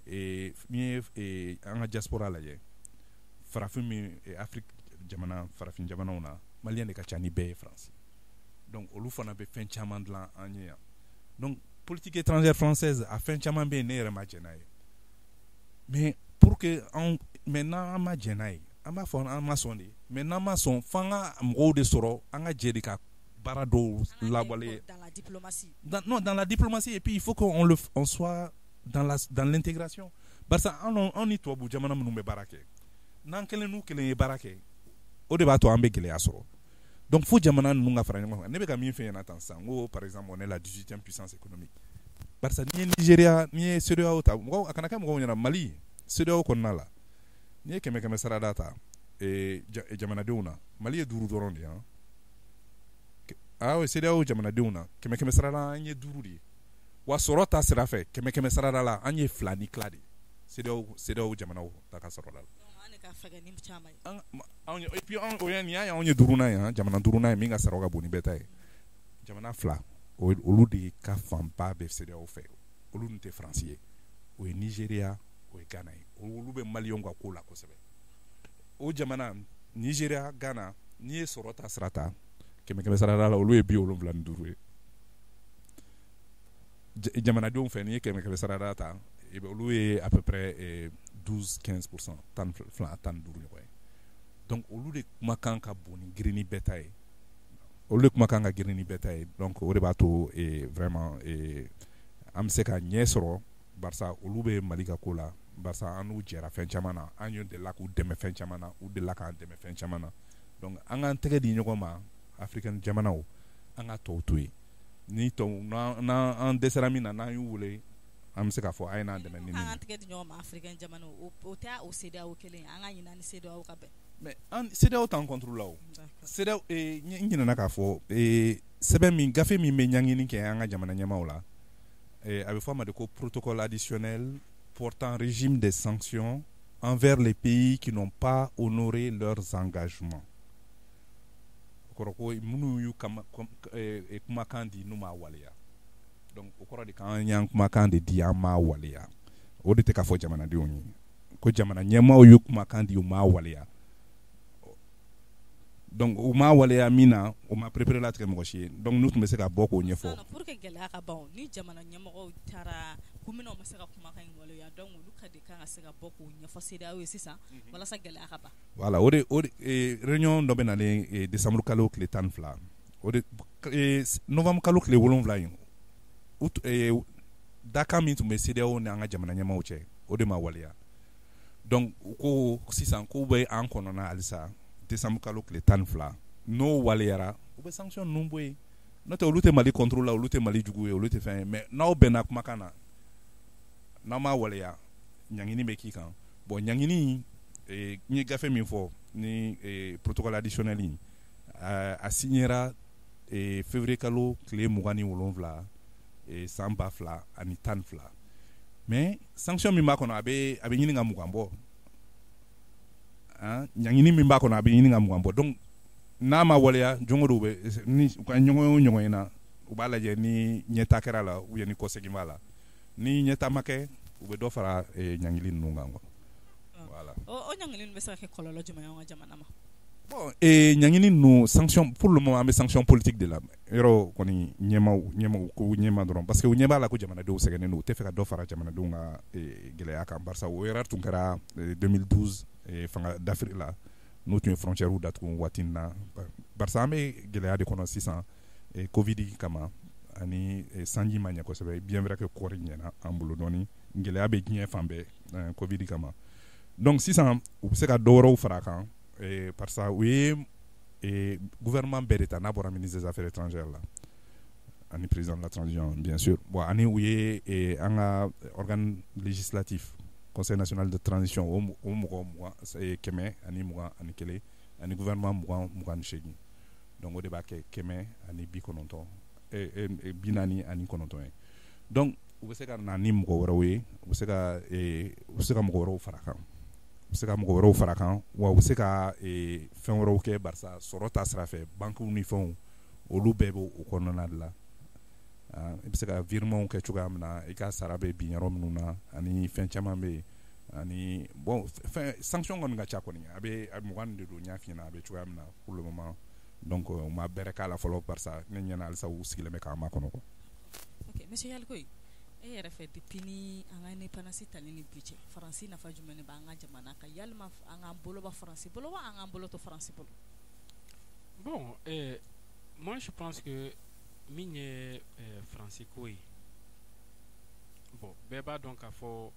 yen, n'i ye an ka diaspora lajɛ, farafin min Afrique jamana, farafin jamanaw na, maliyɛn de ka ca ni bɛɛ ye Faransi. Donc olu fana bɛ fɛn caman dilan an ye yan. Donc politique étrangère française, a fɛn caman bɛ yen, ne yɛrɛ ma jɛn n'a ye. Mais pour que anw, mais n'an ma jɛn n'a ye, an b'a fɔ an ma sɔn de. Mais n'an ma sɔn, f'an ka mɔgɔw de sɔrɔ, an ka jɛ de ka baara dɔw lawale. Dans la diplomatie. Non, dans la diplomatie, et puis il faut qu'on le on soit dans l'intégration, barisa an ni tubabu jamana minnu bɛ baara kɛ, n'an kelen n'u kelen ye baara kɛ, o de b'a to an bɛ gɛlɛya sɔrɔ. Donc fo jamana ninnu ka fara ɲɔgɔn kan. Ne bɛ ka min fɛ ɲɛna tan sisan, n ko par exemple, on est la 18e puissance économique, barisa n'i ye Nigéria, n'i ye CEDEAO ta, mɔgɔw a kana kɛ mɔgɔw ɲɛna, Mali CEDEAO kɔnɔna la, n'i ye kɛmɛ kɛmɛ sarada ta jamanadenw na, Mali ye duuru dɔrɔn de ye. Ah oui, CEDEAO jamanadenw na, kɛmɛ kɛmɛ sarada, an ye duuru de ye. Wa sɔrɔ ta sira fɛ, kɛmɛ kɛmɛ sarada la, an ye 2 ni tila de ye CEDEAO jamanaw ta ka sɔrɔ la. Et puis o ye nin y'a ye, anw ye duurunan ye, jamana duurunan ye min ka sɔrɔ ka bon ni bɛɛ ta ye. Jamana fila, olu de ka fanba bɛ CEDEAO fɛ, olu dun tɛ Faransi ye, o ye Nigéria, o ye Ghana ye. Olu bɛ maliyɛnw ka ko la kosɛbɛ. O jamana Nigéria, Ghana, n'i ye sɔrɔ ta sira ta, kɛmɛ kɛmɛ sarada la, olu ye 75 ye. Jamanadenw fɛ, n'i ye kɛmɛ kɛmɛ sarada ta, olu ye à peu près 12 15%, 12, 15 ɲɔgɔn ye. Donc olu de kumakan ka bon ni girin ni bɛɛ ta ye, olu de kumakan ka girin ni bɛɛ ta ye. Donc o de b'a to vraiment an bɛ se ka ɲɛ sɔrɔ, barisa olu bɛ Mali ka ko la, barisa an n'u jɛra fɛn caman na, an y'u delila k'u dɛmɛ fɛn caman na, u delila k'an dɛmɛ fɛn caman na. Donc an k'an tɛgɛ di ɲɔgɔn ma, Africain jamanaw, an ka tɔw to yen. Ni tɔw n'an an dɛsɛra min na, n'an y'u wele, an bɛ se k'a fɔ a ye n'an dɛmɛ ni nin. An tɛgɛ di ɲɔgɔn ma, Africain jamanaw, o tɛ o CEDEAO kelen ye, an ka ɲini an ni CEDEAO ka bɛn. Mais an CEDEAO t'an contre la o. CEDEAO, n ɲinɛna k'a fɔ, sɛbɛn min, gafe min bɛ ɲangini kɛ an ka jamana ɲɛmaaw la, a bɛ fɔ a ma de ko protocole additionnel portant régime des sanctions envers les pays qui n'ont pas honoré leurs engagements. O kɔrɔ ko minnu y'u kumakan di n'u m'a waleya. Donc o kɔrɔ de k'an y'an kumakan de di, an m'a waleya. O de tɛ k'a fɔ jamanadenw ye ko jamana ɲɛmaaw y'u kumakan di, u m'a waleya. Donc u m'a waleya min na, u ma perepere latigɛ mɔgɔ si ye. Donc n'u tun bɛ se ka bɔ k'o ɲɛfɔ. Pour que gɛlɛya ka ban, ni jamana ɲɛmɔgɔw taara ko minnu ma se ka kumakan in waleya, donc olu ka de kan ka se ka bɔ k'o ɲɛfɔ CEDEAO ye sisan walasa gɛlɛya ka ban. Voilà, o de réunion dɔ bɛ nalen décembre kalo tile 12, o de novembre kalo tile 7 in, dakan min tun bɛ CEDEAO ni an ka jamana ɲɛmaaw cɛ, o de ma waleya. Donc u ko sisan k'u bɛ an kɔnɔna halisa décembre kalo tile 12, n'o waleyara, u bɛ sanction ninnu bɔ yen. N'o tɛ, olu tɛ Mali contre la, olu tɛ Mali jugu ye, olu tɛ fɛn ye. Mais n'aw bɛnna kumakan na, n'aw m'a waleya, ɲangini bɛ k'i kan. Bon, ɲangini, n ye gafe min fɔ ni protocole additionnel in, a signera février kalo tile 27, san 2012. Mais sanction min b'a kɔnɔ, a bɛ ɲini ka 20 bɔ. Ɲangini min b'a kɔnɔ, a bɛ ɲini ka 20 bɔ. Donc n'a ma waleya, don o don, u bɛ ni u ka ɲɔgɔn o ɲɔgɔn ye na, u b'a lajɛ ni ɲɛta kɛra la ou bien ni kɔsegin b'a la. Ni ɲɛta ma kɛ, u bɛ dɔ fara ɲangili ninnu kan quoi. Voilà. O ɲangili bɛ se ka kɛ kɔlɔlɔ jumɛn ye an ka jamana ma? Bon, ɲangini ninnu, sanction, pour le moment an bɛ sanction politique de la. Yɔrɔ kɔni, ɲɛmaw ko ɲɛma dɔrɔn, parce que u ɲɛ b'a la ko jamanadenw sɛgɛnnen don, u tɛ fɛ ka dɔ fara jamanadenw ka gɛlɛya kan, barisa o erreur tun kɛra 2012 fanga dafiri la, n'u tun ye frontière datugu waati in na, barisa an bɛ gɛlɛya de kɔnɔ sisan Covid kama, ani sanji ma ɲɛ kosɛbɛ. Bien vrai que kɔɔri ɲɛna an bolo dɔɔni, gɛlɛya bɛ diɲɛ fan bɛɛ Covid kama. Donc sisan u bɛ se ka dɔ wɛrɛw fara a kan, barisa u ye gouvernement bɛɛ de ta n'a bɔra ministre des Affaires étrangères la ani président de la transition, bien sûr. Bon, ani u ye an ka organe législatif, Conseil national de transition, o mɔgɔ 20, 121, ani gouvernement 28. Donc o de b'a kɛ 190, 49 ye. Donc u bɛ se ka na ni mɔgɔ wɛrɛw ye, u bɛ se ka mɔgɔ wɛrɛw fara kan, u bɛ se ka mɔgɔ wɛrɛw fara kan, wa u bɛ se ka fɛn wɛrɛw kɛ, barisa sɔrɔ ta sira fɛ, banques ni fɛnw, olu bɛɛ b'o kɔnɔna de la. I bɛ se ka virement kɛ cogoya min na, i ka sara bɛ bin yɔrɔ minnu na, ani fɛn caman bɛ yen. Ani bon, fɛn sanction kɔni ka ca kɔni, a bɛ 20 de don, n y'a f'i ɲɛna a bɛ cogoya min na pour le moment. Donc u ma bɛrɛ k'a la fɔlɔ, barisa ne ɲɛna halisa u sigilen bɛ k'an makɔnɔ quoi. Ok, monsieur Yalikoye, e yɛrɛ fɛ, depuis ni an ka indépendance tali ni bi cɛ, Faransi nafa jumɛn de b'an ka jamana kan? Yalima an k'an bolo bɔ Faransi bolo wa, an k'an bolo to Faransi bolo? Bon, moi je pense que min ye Faransi ko ye, bon, bɛɛ b'a dɔn k'a fɔ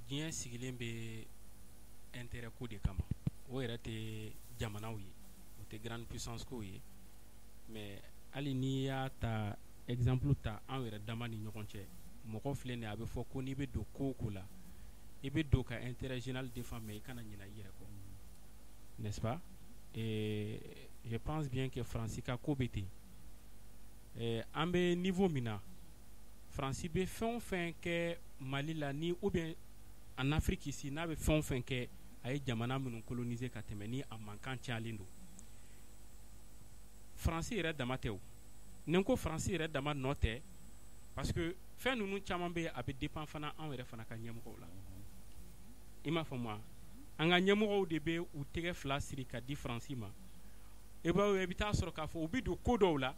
diɲɛ sigilen bɛ intérêt ko de kama. O yɛrɛ tɛ jamanaw ye, o tɛ grande puissance ko ye. Mais hali n'i y'a ta exemple ta an yɛrɛ dama ni ɲɔgɔn cɛ, mɔgɔ filɛ nin ye, a bɛ fɔ ko n'i bɛ don ko o ko la, i bɛ don ka intérêt général défend, mais i kana ɲinɛ i yɛrɛ kɔ, n'est-ce pas? Et je pense bien que Faransi ka ko bɛ ten. An bɛ niveau min na Faransi bɛ fɛn o fɛn kɛ Mali la ni ou bien en Afrique ici, n'a bɛ fɛn o fɛn kɛ, a ye jamana minnu coloniser ka tɛmɛ, ni a mankan cayalen don, Faransi yɛrɛ dama tɛ o. Ni n ko Faransi yɛrɛ dama nɔ tɛ, parce que fɛn ninnu caman bɛ yen, a bɛ dépend fana anw yɛrɛ fana ka ɲɛmɔgɔw la. I m'a faamu wa? An ka ɲɛmɔgɔw de bɛ u tɛgɛ fila siri ka di Faransi ma. I b'a ye, i bɛ taa sɔrɔ k'a fɔ u bɛ don ko dɔw la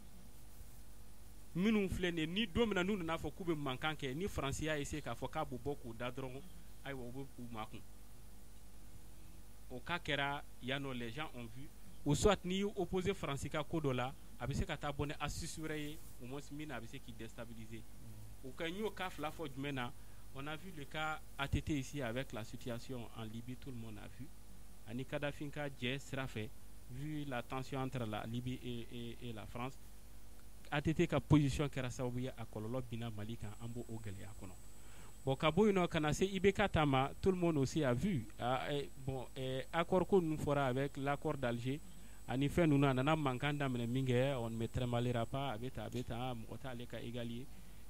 minnu filɛ nin ye, ni don min na n'u nana fɔ k'u bɛ mankan kɛ, ni Faransi y'a essayer k'a fɔ k'a b'u bɔ k'u da dɔrɔn, ayiwa, u bɛ u makun. O cas kɛra yan nɔ, les gens ont vu. Ou soit n'i y'i opposé Faransi ka ko dɔ la, a bɛ se ka taa bɔ ni astuce wɛrɛ ye, au moins min na a bɛ se k'i déstabiliser. O ka n y'o cas fila fɔ jumɛn na? On a vu le cas ATT ici avec la situation en Libye, tout le monde a vu. Ani Kadhafi ka jɛ sira fɛ, vu la tension entre la Libye et la France, ATT ka position kɛra sababu ye, a kɔlɔlɔ binna Mali kan, an b'o o gɛlɛya kɔnɔ. Bon, ka bɔ yen nɔ ka na se IBK ta ma, tout le monde aussi a vu. Ah, bon, accord ko ninnu fɔra avec l'accord d'Alger ani fɛn ninnu, a nana mankan daminɛ min kɛ, on ne me trimbalera pas, a bɛ tan, a bɛ tan, mɔgɔ t'ale ka égal ye.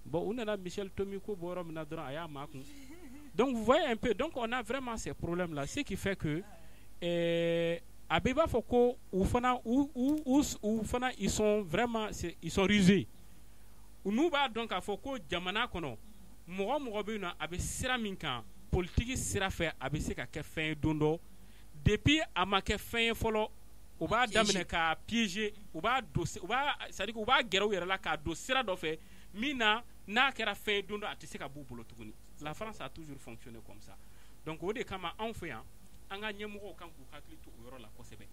Bon, u nana Michel Tomi ko bɔ yɔrɔ min na dɔrɔn, a y'a makun. Donc vous voyez un peu, donc on a vraiment ces problèmes là, ce qui fait que a bɛ i b'a fɔ ko u fana u fana, ils sont vraiment, ils sont rusés. N'u b'a dɔn k'a fɔ ko jamana kɔnɔ mɔgɔ mɔgɔ bɛ yen nɔ, a bɛ sira min kan, politique sira fɛ, a bɛ se ka kɛ fɛn ye don dɔ. Depuis a ma kɛ fɛn ye fɔlɔ, u b'a daminɛ k'a piéger, u b'a don, u b'a, c'est à dire u b'a gɛrɛ u yɛrɛ la k'a don sira dɔ fɛ min na, n'a kɛra fɛn ye don dɔ, a tɛ se ka b'u bolo tuguni. La France a toujours fonctionné comme ça. Donc o de kama anw fɛ yan, an ka ɲɛmɔgɔw kan k'u hakili to o yɔrɔ la kosɛbɛ.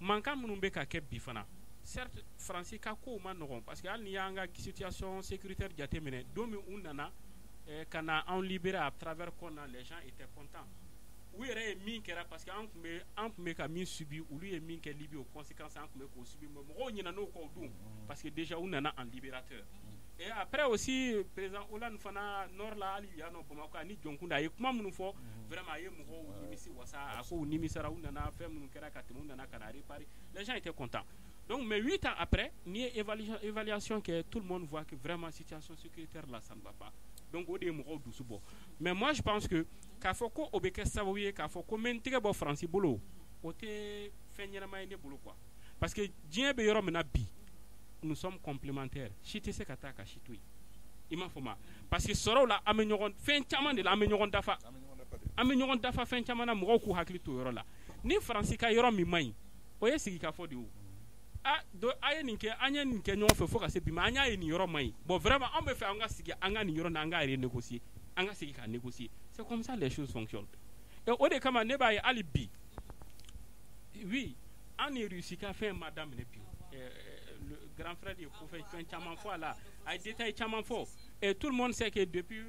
Mankan minnu bɛ ka kɛ bi fana, certes, Faransi ka kow ma nɔgɔn, parce que hali n'i y'an ka situation sécuritaire jateminɛ, don min u nana ka na anw libérer à travers Kɔna, les gens étaient contents. U yɛrɛ ye min kɛra, parce que an tun bɛ ka min subir, olu ye min kɛ Libye, o conséquence an tun bɛ k'o subir, mais mɔgɔw ɲinɛna n'o kɔ o don, parce que déjà u nana en libérateur. Et après aussi, président Hollande fana, nord la, hali yan nɔ Bamakɔ ani Jɔnkunda, a ye kuma minnu fɔ, vraiment a ye mɔgɔw nimisi wasa. A ko u nimisara, u nana fɛn minnu kɛra ka tɛmɛ, u nana ka na réparer, les gens étaient contents. Donc, mais 8 ans après, n'i ye évaluation kɛ, tout le monde voit que vraiment situation sécuritaire là, ça ne va pas. Donc o de ye mɔgɔw dusu bɔ. Mais moi, je pense que k'a fɔ ko o bɛ kɛ sababu ye k'a fɔ ko n bɛ n tɛgɛ bɔ Faransi bolo, o tɛ fɛn ɲɛnama ye ne bolo quoi, parce que diɲɛ bɛ yɔrɔ min na bi, nous sommes complémentaires. Si tɛ se ka taa ka si to yen, i m'a fɔ ma, parce que sɔrɔw la, an bɛ ɲɔgɔn fɛn caman de la, an bɛ ɲɔgɔn dafa, an bɛ ɲɔgɔn dafa fɛn caman na. Mɔgɔw k'u hakili to o yɔrɔ la. Ni Faransi ka yɔrɔ min man ɲi, o ye sigikafɔ de ye. O a do a ye nin kɛ, an ye nin kɛ ɲɔgɔn fɛ fo ka se bi ma, an y'a ye nin yɔrɔ man ɲi. Bon, vraiment, an bɛ fɛ an ka sigi, an ka nin yɔrɔ nin, an ka renégocier, an ka sigi k'a négocier. C'est comme ça les choses fonctionnent. Et o de kama ne b'a ye hali bi, oui, an ni Russie ka fɛn ma daminɛ bi. Le grand frère ye ko fɛn caman fɔ a la, a ye détail caman fɔ. Et tout le monde sait que depuis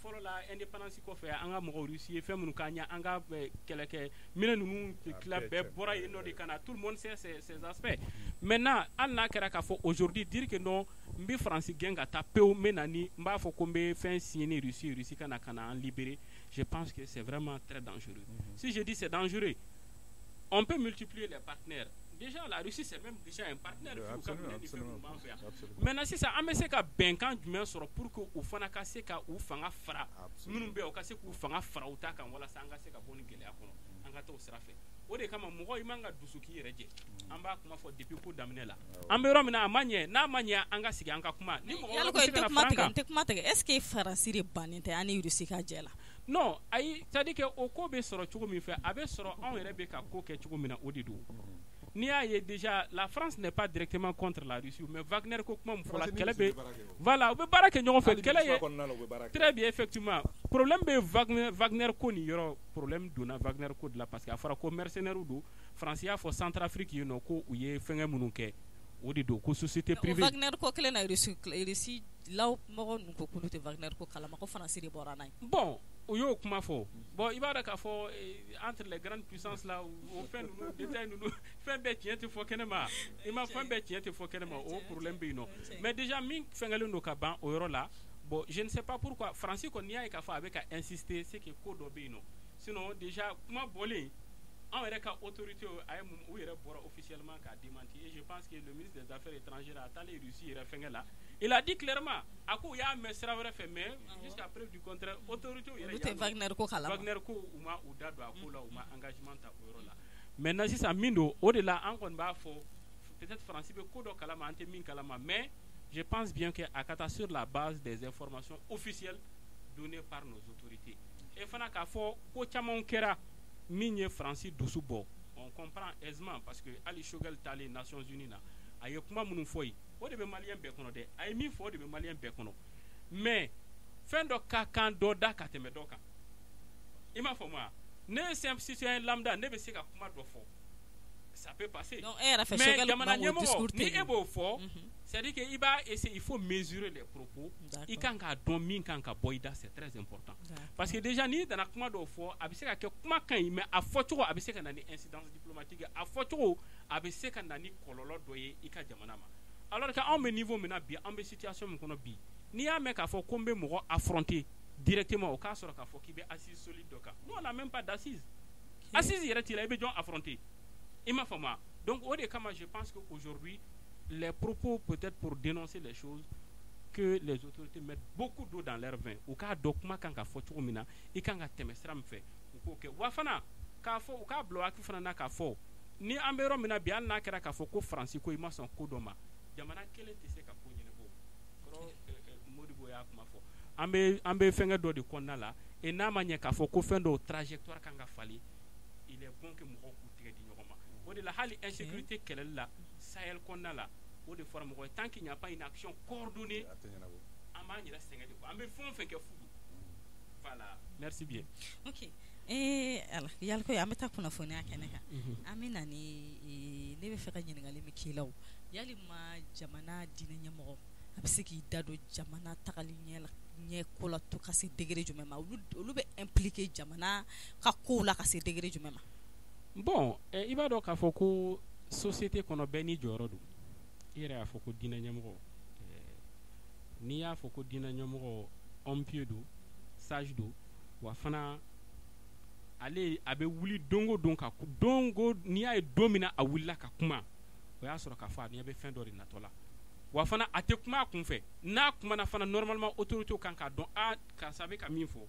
fɔlɔ la, indépendance kɔfɛ, an ka mɔgɔw, Russie ye fɛn minnu k'an ye, an ka kɛlɛkɛ minɛn ninnu tila bɛɛ bɔra yen nɔ de ka na. Tout le monde sait ces aspects. Maintenant, hali n'a kɛra k'a fɔ aujourd'hui, dire que non, n bɛ Faransi gɛn ka taa pewu, n bɛ na ni n b'a fɔ ko n bɛ fɛn signer ni Russie, Russie ka na an libérer, je pense que c'est vraiment très dangereux. Si je dis c'est dangereux, on peut multiplier les partenaires. Déjà, la Russie, c'est même déjà un partenaire. Maintenant, sisan, an bɛ se ka bɛnkan jumɛn sɔrɔ pour que u fana ka se ka u fanga fara minnu bɛ yen, u ka se k'u fanga fara u ta kan, walasa an ka se ka bɔ nin gɛlɛya kɔnɔ, an ka taa o sira fɛ. O de kama mɔgɔ i man ka dusu k'i yɛrɛ jɛ. An b'a kuma fɔ depuis ko daminɛ la, an bɛ yɔrɔ min na, a ma ɲɛ, n'a ma ɲɛ, an ka sigi, an ka kuma ni mɔgɔ wɛrɛ bɛ se ka na fara an kan. N tɛ kuma tigɛ, est ce que Faransi de bannen tɛ an ni Russie ka jɛ la? Non, ayi, c'est à dire que o ko bɛ sɔrɔ cogo min fɛ, a bɛ sɔrɔ anw yɛrɛ bɛ ka ko kɛ cogo min na, o de don. N'i y'a ye déjà, la France n'est pas directement contre la Russie, mais Wagner ko kuma min fɔla, kɛlɛ bɛ, voilà, u bɛ baara kɛ ɲɔgɔn fɛ. Kɛlɛ ye très bien, effectivement, problème bɛ Wagner, Wagner ko nin yɔrɔ, problème donna Wagner ko de la, parce que a fɔra ko mercenaires don. France y'a fɔ Centrafrique yen nɔ ko u ye fɛngɛ minnu kɛ, o de don, ko société privée. Wagner ko kelen na, Russie law mɔgɔ ninnu ko k'olu tɛ Wagner ko kalama, ko Faransi de bɔra n'a ye. Bon, o y'o kuma fɔ. Bon, i b'a dɔn k'a fɔ entre les grandes puissances là, o fɛn ninnu, détail ninnu, fɛn bɛɛ tiɲɛ tɛ fɔ kɛnɛ ma. I ma, fɛn bɛɛ tiɲɛ tɛ fɔ kɛnɛ ma, o problème bɛ yen nɔ. Mais déjà min fɛngɛlen don ka ban o yɔrɔ la, bon, je ne sais pas pourquoi Faransi kɔni, n'i y'a ye k'a fɔ a bɛ ka insister, c'est que ko dɔ bɛ yen nɔ. Sinon déjà kuma bɔlen, anw yɛrɛ ka autorité a ye mun, u yɛrɛ bɔra officiellement k'a démenti. Et je pense que le ministre des Affaires étrangères a taalen Russie yɛrɛ fɛngɛ la. Il a dit clairement, a ko u y'a mɛn sira wɛrɛ fɛ, mais jusqu'à preuve du contraire, autorité yɛrɛ Olu tɛ Wagner ko kalama. Wagner ko, u ma u da don a ko la, u ma engagement ta o yɔrɔ la. Maintenant sisan, min don o de la, an kɔni b'a fɔ, peut-être Faransi bɛ ko dɔ kalama an tɛ min kalama, mais je pense bien que a ka taa sur la base des informations officielles données par nos autorités. Et fana k'a fɔ ko caman kɛra min ye Faransi dusu bɔ, on comprend aisément, parce que hali Choguel taalen Nations Unies na, a ye kuma minnu fɔ yen, o de bɛ malien bɛɛ kɔnɔ dɛ. A ye min fɔ, o de bɛ malien bɛɛ kɔnɔ. Mais fɛn dɔ ka kan dɔ da ka tɛmɛ dɔ kan, i m'a faamu wa? Ne ye simple citoyen lambda, ne bɛ se ka kuma dɔ fɔ, ça peut passer. Donc e yɛrɛ fɛ, mais Choguel jamana kuma k'o ɲɛmɔgɔ discours ni e tenir. b'o fɔ, c'est à dire que i b'a essayer, il faut mesurer les propos. I kan k'a dɔn min kan ka bɔ i da, c'est très important, parce que déjà n'i nana kuma dɔw fɔ, a bɛ se ka kɛ kuma ka ɲi, mais a fɔcogo a bɛ se ka na ni incidence diplomatique ye, a fɔcogo a bɛ se ka na ni kɔlɔlɔ dɔ ye i ka jamana ma. Alors que anw bɛ niveau min na bi, an bɛ situation min kɔnɔ bi, n'i y'a mɛn k'a fɔ ko n bɛ mɔgɔ affronter directement, o k'a sɔrɔ k'a fɔ k'i bɛ assise solide dɔ kan. Nous, on n'a même pas d'assise. Assise yɛrɛ t'i la, i bɛ jɔn affronter? I m'a faamu wa? Donc o de kama, je pense que aujourd'hui, les propos, peut-être pour dénoncer les choses, que les autorités mettent beaucoup d'eau dans leur vin. U k'a dɔn kuma kan ka fɔ cogo min na, i kan ka tɛmɛ sira min fɛ, u k'o kɛ. Wa fana k'a fɔ, u k'a bila u hakili fana na k'a fɔ ni an bɛ yɔrɔ min na bi, hali n'a kɛra k'a fɔ ko Faransi ko i ma sɔn ko dɔ ma, jamana kelen tɛ se ka ko ɲɛnabɔ. Kɔrɔ Modibo y'a kuma fɔ, an bɛ fɛnkɛ dɔ de kɔnɔna la, et n'a ma ɲɛ k'a fɔ ko fɛn dɔw trajectoire kan ka falen, il est bon que mɔgɔw k'u tigɛ di ɲɔgɔn ma. O de la, hali insécurité kɛlɛli la Sahel kɔnɔna la, o de fɔra mɔgɔ ye, tant qu'il n'y a pas une action coordonnée, A tɛ ɲɛnabɔ. an b'an yɛrɛ sɛgɛn de quoi, an bɛ fɛn o fɛn kɛ fu don. Voilà, merci bien. Ok, ala yaliko, an bɛ taa kunnafoniya kɛnɛ kan. An bɛ na ni ne bɛ fɛ ka ɲininkali min k'i la, o yalima jamana diinɛ ɲɛmɔgɔ, a bɛ se k'i da don jamana tagali ɲɛ la, ɲɛ ko la to ka se degré jumɛn ma? Olu bɛ impliqué jamana ka kow la ka se degré jumɛn ma? Bon, i b'a dɔn k'a fɔ ko société kɔnɔ, bɛɛ n'i jɔyɔrɔ don. I yɛrɛ y'a fɔ ko diinɛ ɲɛmɔgɔ, n'i y'a fɔ ko diinɛ ɲɛmɔgɔ, homme pieux don, sage don, wa fana ale a bɛ wuli don o don ka don o, n'i y'a ye don min na a wulila ka kuma, o y'a sɔrɔ k'a fɔ a ɲɛ bɛ fɛn dɔ de natɔ la. Wa fana a tɛ kuma a kun fɛ. N'a kumana fana, normalement autorité kan k'a dɔn, a karisa bɛ ka min fɔ,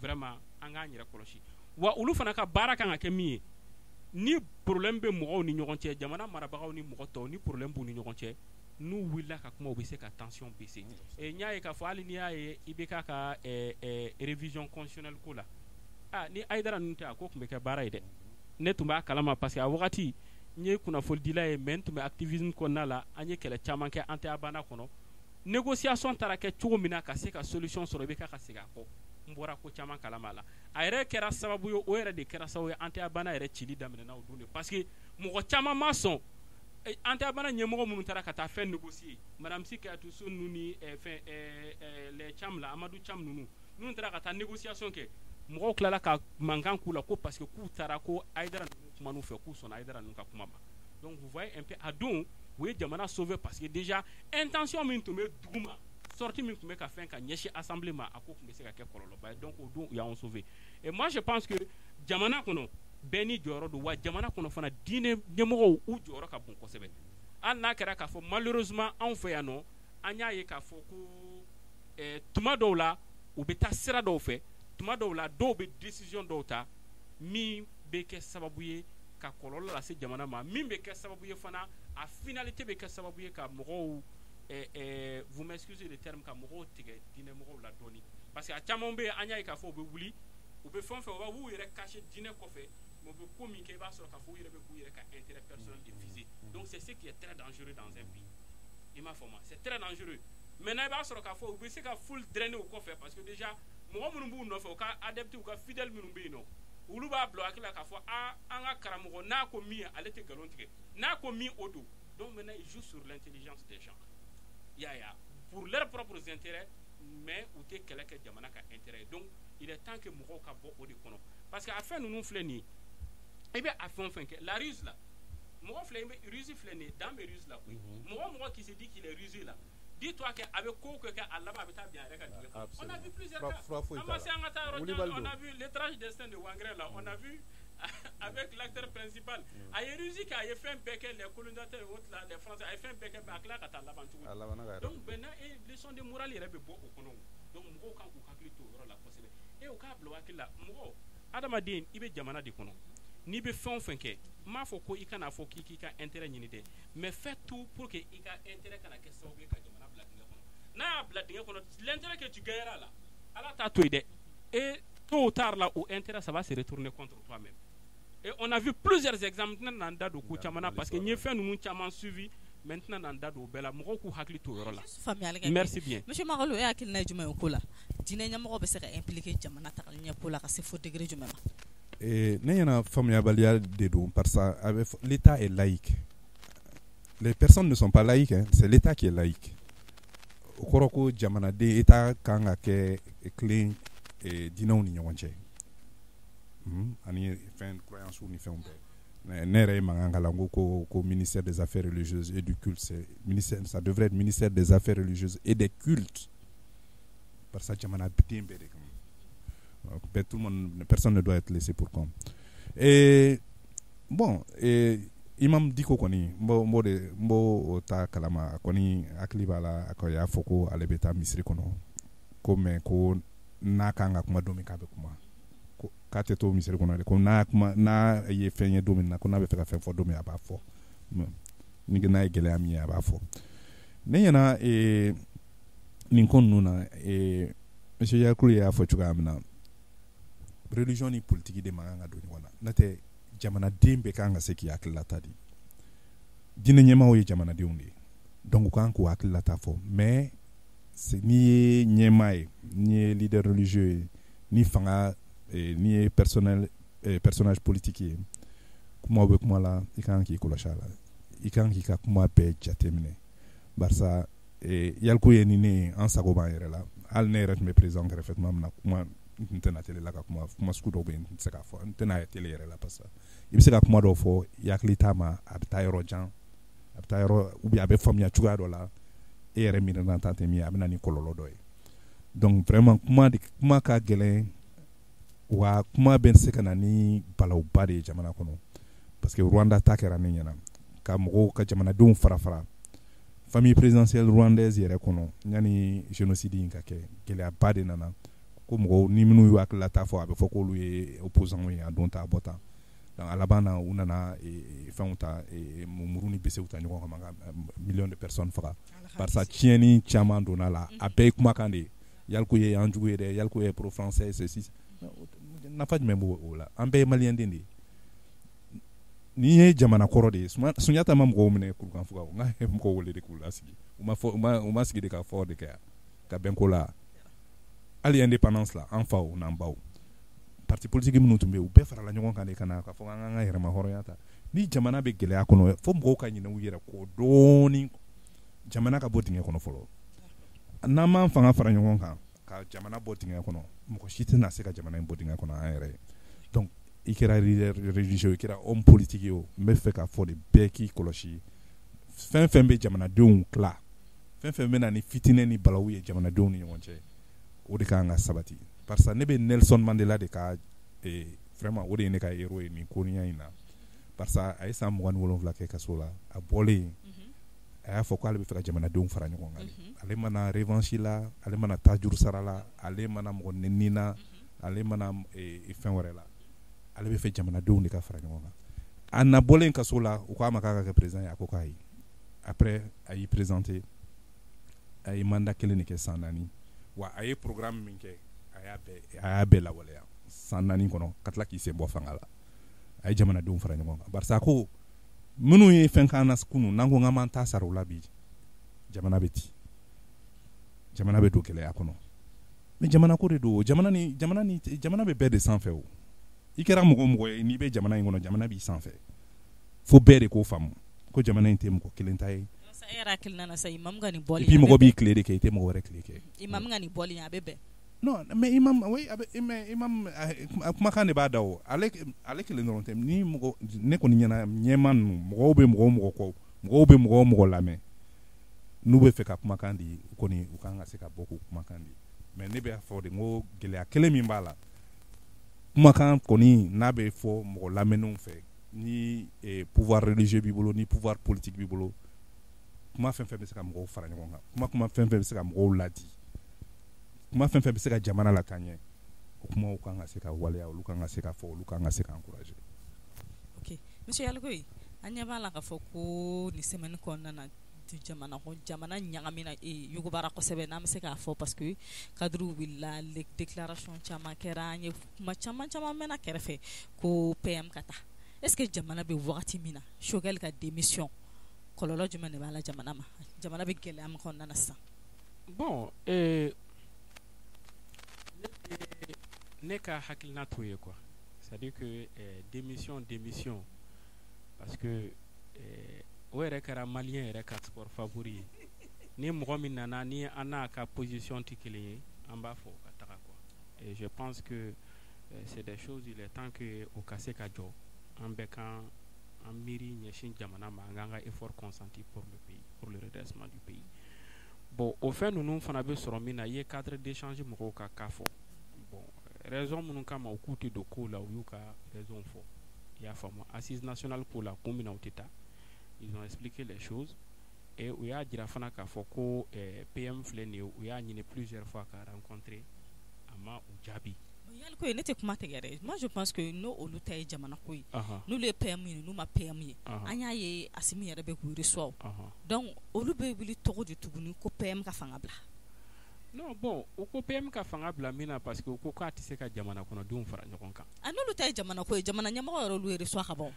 vraiment an k'an yɛrɛ kɔlɔsi. Wa olu fana ka baara kan ka kɛ min ye, ni problème bɛ mɔgɔw ni ɲɔgɔn cɛ, jamana marabagaw ni mɔgɔ tɔw, ni problème b'u ni ɲɔgɔn cɛ, n'u wulila ka kuma, u bɛ se ka tension baisser. Et n y'a ye k'a fɔ hali n'i y'a ye IBK ka révision constitutionnelle ko la, ah, ni Hayidara ninnu tɛ, a ko tun bɛ kɛ baara ye dɛ. Ne tun b'a kalama, parce que a wagati n ye kunnafonidila ye, mais n tun bɛ activisme kɔnɔna la. An ye kɛlɛ caman kɛ an tɛ a banna kɔnɔ. Négociation taara kɛ cogo min na ka se ka solution sɔrɔ, IBK ka segin a kɔ, n bɔra ko caman kalama a la. A yɛrɛ kɛra sababu ye, o yɛrɛ de kɛra sababu ye an tɛ a banna yɛrɛ cili daminɛna o don de, parce que mɔgɔ caman ma sɔn. An tɛ a banna ɲɛmɔgɔ minnu taara ka taa fɛn négocier, madame Sy Kayatou Sow ninnu ni fɛn les Thiam la, Amadou Thiam ninnu, minnu taara ka taa négociation kɛ, mɔgɔw tilala ka mankan k'u la ko parce que k'u taara ko Hayidara ninnu kuma n'u fɛ, k'u sɔnna Hayidara ninnu ka kuma ma. Donc vous voyez un peu, a don u ye jamana sauver, parce que déjà intention min tun bɛ duguma, sortie min tun bɛ ka fɛn ka ɲɛsin assemblée ma, a ko tun bɛ se ka kɛ kɔlɔlɔba ye. Donc o don u y'anw sauver. Et moi, je pense que jamana kɔnɔ, bɛɛ n'i jɔyɔrɔ don. Wa jamana kɔnɔ fana, diinɛ ɲɛmɔgɔw u jɔyɔrɔ ka bon kosɛbɛ, hali n'a kɛra k'a fɔ malheureusement anw fɛ yan nɔ, an y'a ye k'a fɔ ko tuma dɔw la u bɛ taa sira dɔw fɛ, tuma dɔw la dɔw bɛ décision dɔw ta min bɛ kɛ sababu ye ka kɔlɔlɔ lase jamana ma, min bɛ kɛ sababu ye fana, a finalité bɛ kɛ sababu ye ka mɔgɔw, vous m'excusez le terme, ka mɔgɔw tigɛ diinɛ mɔgɔw la dɔɔni, parce que a caman bɛ yen, an y'a ye k'a fɔ u bɛ wuli, u bɛ fɛn o fɛn, u b'u yɛrɛ cacher diinɛ kɔfɛ, mais u bɛ ko min kɛ, i b'a sɔrɔ k'a fɔ u yɛrɛ bɛ k'u yɛrɛ ka intérêt personnel de viser. Donc c'est ce qui est très dangereux dans un pays, i m'a faamu? C'est très dangereux. Maintenant, i b'a sɔrɔ k'a fɔ u bɛ se ka foule drainer o kɔfɛ, parce que déjà mɔgɔ minnu b'u nɔfɛ, u ka adeptes, u ka fidèles minnu bɛ yen nɔ, olu b'a bila u hakili la k'a fɔ a an ka karamɔgɔ n'a ko min, ale tɛ nkalon tigɛ, n'a ko min, o don. Donc maintenant, ils jouent sur l'intelligence des gens, i y'a ye, pour leurs propres intérêts, mais u tɛ kɛlɛ kɛ jamana ka intérêt ye. Donc il est temps que mɔgɔw ka bɔ o de kɔnɔ, parce que a fɛn ninnu filɛ nin ye, i bɛ a fɛn o fɛn kɛ, la ruse la, mɔgɔ filɛ, i bɛ ruse filɛ nin ye, dan bɛ ruse la koyi. Mɔgɔ o mɔgɔ qui se dit qu'il est rusé là, dis-toi que a bɛ ko o ko kɛ, a laban a bɛ taa bin a yɛrɛ ka dingɛ kɔnɔ. On a vu plusieurs cas. An ma se an ka taa yɔrɔ jan, on a vu l'étrange destin de Wangrin là, on a vu. Avec l'acteur principal, a ye ruse kɛ, a ye fɛn bɛɛ kɛ, les colonisateurs et autres là, les Français, a ye fɛn bɛɛ kɛ, mais a tila ka taa laban cogo di? Donc maintenant, e leçon de morale yɛrɛ bɛ bɔ o kɔnɔ. Donc mɔgɔw kan k'u hakili to o yɔrɔ la kosɛbɛ. E o k'a bila u hakili la, mɔgɔ adamaden, i bɛ jamana de kɔnɔ, n'i bɛ fɛn o fɛn kɛ, n m'a fɔ ko i kana fɔ k'i k'i ka intérêt ɲini dɛ, mais fais tout pour que i ka intérêt kana kɛ sababu ye ka jamana bila dingɛ kɔnɔ. N'a y'a bila dingɛ kɔnɔ, l'intérêt que tu gagneras là, Ala t'a to yen dɛ, et tôt ou tard là, o intérêt, ça va se retourner contre toi-même. Et on a vu plusieurs exemples. Maintenant n'an da don ko caman na, parce que n ye fɛn ninnu caman suivi. Maintenant n'an da don o bɛɛ la, mɔgɔw k'u hakili to o yɔrɔ la. Faamuyali kɛ. Merci bien. Monsieur Makalo, e hakilina ye jumɛn ye o ko la? Diinɛ ɲɛmɔgɔ bɛ se ka impliquer jamana tagali ɲɛ ko la ka se fo degré jumɛn ma? Ne ɲɛna, faamuyabaliya de don, parce que l'État est laïque. Les personnes ne sont pas laïques, hein, c'est l'État qui est laïque. O kɔrɔ ko jamanaden, État kan ka kɛ tilen diinɛw ni ɲɔgɔn cɛ ani fɛn croyance ni fɛnw bɛɛ. Ne yɛrɛ ye mankan k'a la, n ko ministère des Affaires religieuses et du culte, c'est ministère, ça devrait être ministère des Affaires religieuses et des cultes, parce que jamanaden bɛɛ de kan bɛɛ, tout le monde, personne ne doit être laissé pour compte. Et bon, et imam Diko kɔni, n b'o de n b'o ta kalama. A kɔni hakili b'a la, a y'a fɔ ko ale bɛ taa misiri kɔnɔ ko, mais ko n'a kan ka kuma don min, k'a bɛ kuma, k'a tɛ to misiri kɔnɔ dɛ, ko n'a kuma, n'a ye fɛn ye don min na, ko n'a bɛ fɛ ka fɛn fɔ don min, a b'a fɔ. Ni n'a ye gɛlɛya min ye, a b'a fɔ. Ne ɲɛna, nin ko ninnu na, monsieur Yakulu y'a fɔ cogoya min na, religion ni politique de man kan ka don ɲɔgɔn na. N'o tɛ, jamanaden bɛɛ kan ka se k'i hakililata di. Diinɛ ɲɛmaaw ye jamanadenw de ye, donc u kan k'u hakililata fɔ. Mais n'i ye ɲɛmaa ye, n'i ye leader religieux ye, ni fanga, n'i ye personnel personnage politique ye, kumaw bɛ kuma la, i kan k'i kɔlɔsi a la, i kan k'i ka kuma bɛɛ jateminɛ, barisa Yaliku ye ni ne ye, an sago b'an yɛrɛ la. Hali ne yɛrɛ tun bɛ président kɛrɛfɛ tuma min na, kuma n tɛna télé la ka kuma. Kuma sugu dɔw bɛ yen, n tɛ se k'a fɔ, n tɛna télé yɛrɛ la, parce que i bɛ se ka kuma dɔw fɔ, i hakili t'a ma, a bɛ taa yɔrɔ jan, a bɛ taa yɔrɔ, ou bien a bɛ faamuya cogoya dɔ la, e yɛrɛ miirina ta tɛ min ye, a bɛ na ni kɔlɔlɔ dɔ ye. Donc vraiment, kuma de, kuma ka gɛlɛn wa, kuma bɛ se ka na ni balawba de ye jamana kɔnɔ, parce que Rwanda ta kɛra ne ɲɛna ka mɔgɔw ka jamanadenw fara fara. Famille présidentielle rwandaise yɛrɛ kɔnɔ, yanni génocide in ka kɛ, gɛlɛyaba de nana ko mɔgɔw ni minnu y'u hakililata fɔ, a bɛ fɔ k'olu ye opposants ye, a don ta, a bɔ tan. Donc a laban na, u nana fɛnw ta, muru ni besew ta ɲɔgɔn kama ka millions de personnes faga, barisa tiɲɛni caman donna la. A bɛɛ ye kumakan de ye: Yaliku ye an jugu ye dɛ, Yaliku ye pro français, ceci. Nafa jumɛn b'o o la? An bɛɛ ye maliyɛnden de ye. N'i ye jamana kɔrɔ de ye, Sunjata ma mɔgɔw minɛ Kurukanfuga, n ka mɔgɔw wele de k'u lasigi, u ma fɔ, u ma sigi de ka fɔ de kɛ ka bɛn ko la. Hali indépendance la, an faw n'an baw, parti politique minnu tun bɛ yen, u bɛɛ farala ɲɔgɔn kan de ka na k'a fɔ k'an ka yɛrɛma hɔrɔnya ta. Ni jamana bɛ gɛlɛya kɔnɔ, fo mɔgɔw ka ɲinɛ u yɛrɛ kɔ dɔɔni, jamana ka bɔ dingɛ kɔnɔ fɔlɔ. N'an m'an fanga fara ɲɔgɔn kan ka jamana bɔ dingɛ kɔnɔ, mɔgɔ si tɛna se ka jamana in bɔ dingɛ kɔnɔ an yɛrɛ ye. Donc i kɛra leader religieux, i kɛra homme politique ye o, n bɛ fɛ k'a fɔ de, bɛɛ k'i kɔlɔsi. Fɛn fɛn bɛ jamanadenw tila, fɛn fɛn bɛ na ni fitinɛ ni balawu ye jamanadenw ni ɲɔgɔn cɛ, o de kan ka sabati, parce que ne bɛ Nelson Mandela de ka, vraiment, o de ye ne ka héros ye nin koniya in na, parce que a ye san 27 kɛ kaso la. A bɔlen, a y'a fɔ k'ale bɛ fɛ ka jamanadenw fara ɲɔgɔn kan. Ale mana revanche la, ale mana taa juru sara la, ale mana mɔgɔ nɛni na, ale mana fɛn wɛrɛ la, ale bɛ fɛ jamanadenw de ka fara ɲɔgɔn kan. A na bɔlen kaso la, u k'a ma k'a ka kɛ président ye, a ko k'a ye. Après, a y'i présenté, a ye mandat kelen de kɛ, san 4 wa. A ye programme min kɛ, a y'a bɛɛ lawaleya san 4 kɔnɔ, ka tila k'i sen bɔ fanga la. A ye jamanadenw fara ɲɔgɔn kan, barisa ko minnu ye fɛn k'an na kunun, n'an ko k'an b'an ta sara u la bi, jamana bɛ ci, jamana bɛ don gɛlɛya kɔnɔ. Mais jamana ko de don, jamana ni jamana bɛ bɛɛ de sanfɛ. O i kɛra mɔgɔ o mɔgɔ ye, n'i bɛ jamana in kɔnɔ, jamana b'i sanfɛ. Fo bɛɛ de k'o faamu ko jamana in tɛ mɔgɔ kelen ta ye. E yɛrɛ hakilina na sa, imam ka nin bɔli Et puis mɔgɔ b'i tile de kɛ, i tɛ mɔgɔ wɛrɛ tile kɛ. Imam ka nin bɔli a bɛ bɛn? Non, mais imam, oui, a bɛ, mais imam kumakan de b'a da o. Ale kelen dɔrɔn tɛ. Ni mɔgɔ, ne kɔni ɲɛna, ɲɛma ninnu, mɔgɔw bɛ mɔgɔ o mɔgɔ kɔ, mɔgɔw bɛ mɔgɔ o mɔgɔ lamɛn, n'u bɛ fɛ ka kumakan di, u kɔni u kan ka se ka bɔ k'u kumakan di. Mais ne bɛ fɔ de, n ko gɛlɛya kelen min b'a la Kumakan kɔni n'a bɛ fɔ mɔgɔ lamɛnnenw fɛ, ni pouvoir religieux b'i bolo, ni pouvoir politique b'i bolo, kuma fɛn fɛn bɛ se ka mɔgɔw fara ɲɔgɔn kan, kuma fɛn fɛn bɛ se ka mɔgɔw ladi, kuma fɛn fɛn bɛ se ka jamana lataa ɲɛ, o kumaw kan ka se ka waleya, olu kan ka se ka fɔ, olu kan ka se ka encourager. Ok, monsieur Yalikoye, an ɲɛ b'a la k'a fɔ ko nin semaine kɔnɔna na, jamana ɲagamina, yugubara kosɛbɛ, n'an bɛ se k'a fɔ, parce que cadre wulila, déclaration caman kɛra, an ye kuma caman caman mɛnna kɛrɛfɛ ko PM ka taa. Est ce que jamana bɛ wagati min na, Choguel ka démission, kɔlɔlɔ jumɛn de b'a la jamana ma? Jamana bɛ gɛlɛya min kɔnɔna na sisan. Bon, ne ka hakilina t'o ye quoi. C'est à dire que démission, parce que o yɛrɛ kɛra malien yɛrɛ ka sport favori ye. Ni mɔgɔ min nana ni an n'a ka position tɛ kelen ye, an b'a fɔ ka taga quoi. Et je pense que c'est des choses, il est temps que o ka se ka jɔ. An bɛɛ kan an miiri ɲɛsin jamana ma, an k'an ka effort consenti pour le pays, pour le redressement du pays. Bon, o fɛn ninnu fana bɛ sɔrɔ min na, i ye cadre d'échange mɔgɔw ka cas fɔ. Bon, raison minnu kama u k'u tɛ don kow la, u y'u ka raison fɔ, i y'a faamu. Assise nationale ko la, kun min na u tɛ taa, ils ont expliqué les choses et u y'a jira fana k'a fɔ ko PM filɛ nin ye, u y'a ɲini plusieurs fois ka rencontrer, a ma u jaabi. Yaliko, ne tɛ kuma tigɛ dɛ. Moi, je pense que n'o olu ta ye jamana ko ye, n'olu ye PM ɲini, n'u ma PM ye, an y'a ye Assimi yɛrɛ bɛ k'u reçoit. Donc olu bɛ wuli tɔgɔ di tuguni ko PM ka fanga bila. Non, bon, u ko PM ka fanga bila min na, parce que u ko k'a tɛ se ka jamana kɔnɔdenw fara ɲɔgɔn kan. A n'olu ta ye jamana ko ye, jamana ɲɛmɔgɔ yɛrɛ olu ye reçoit ka ban.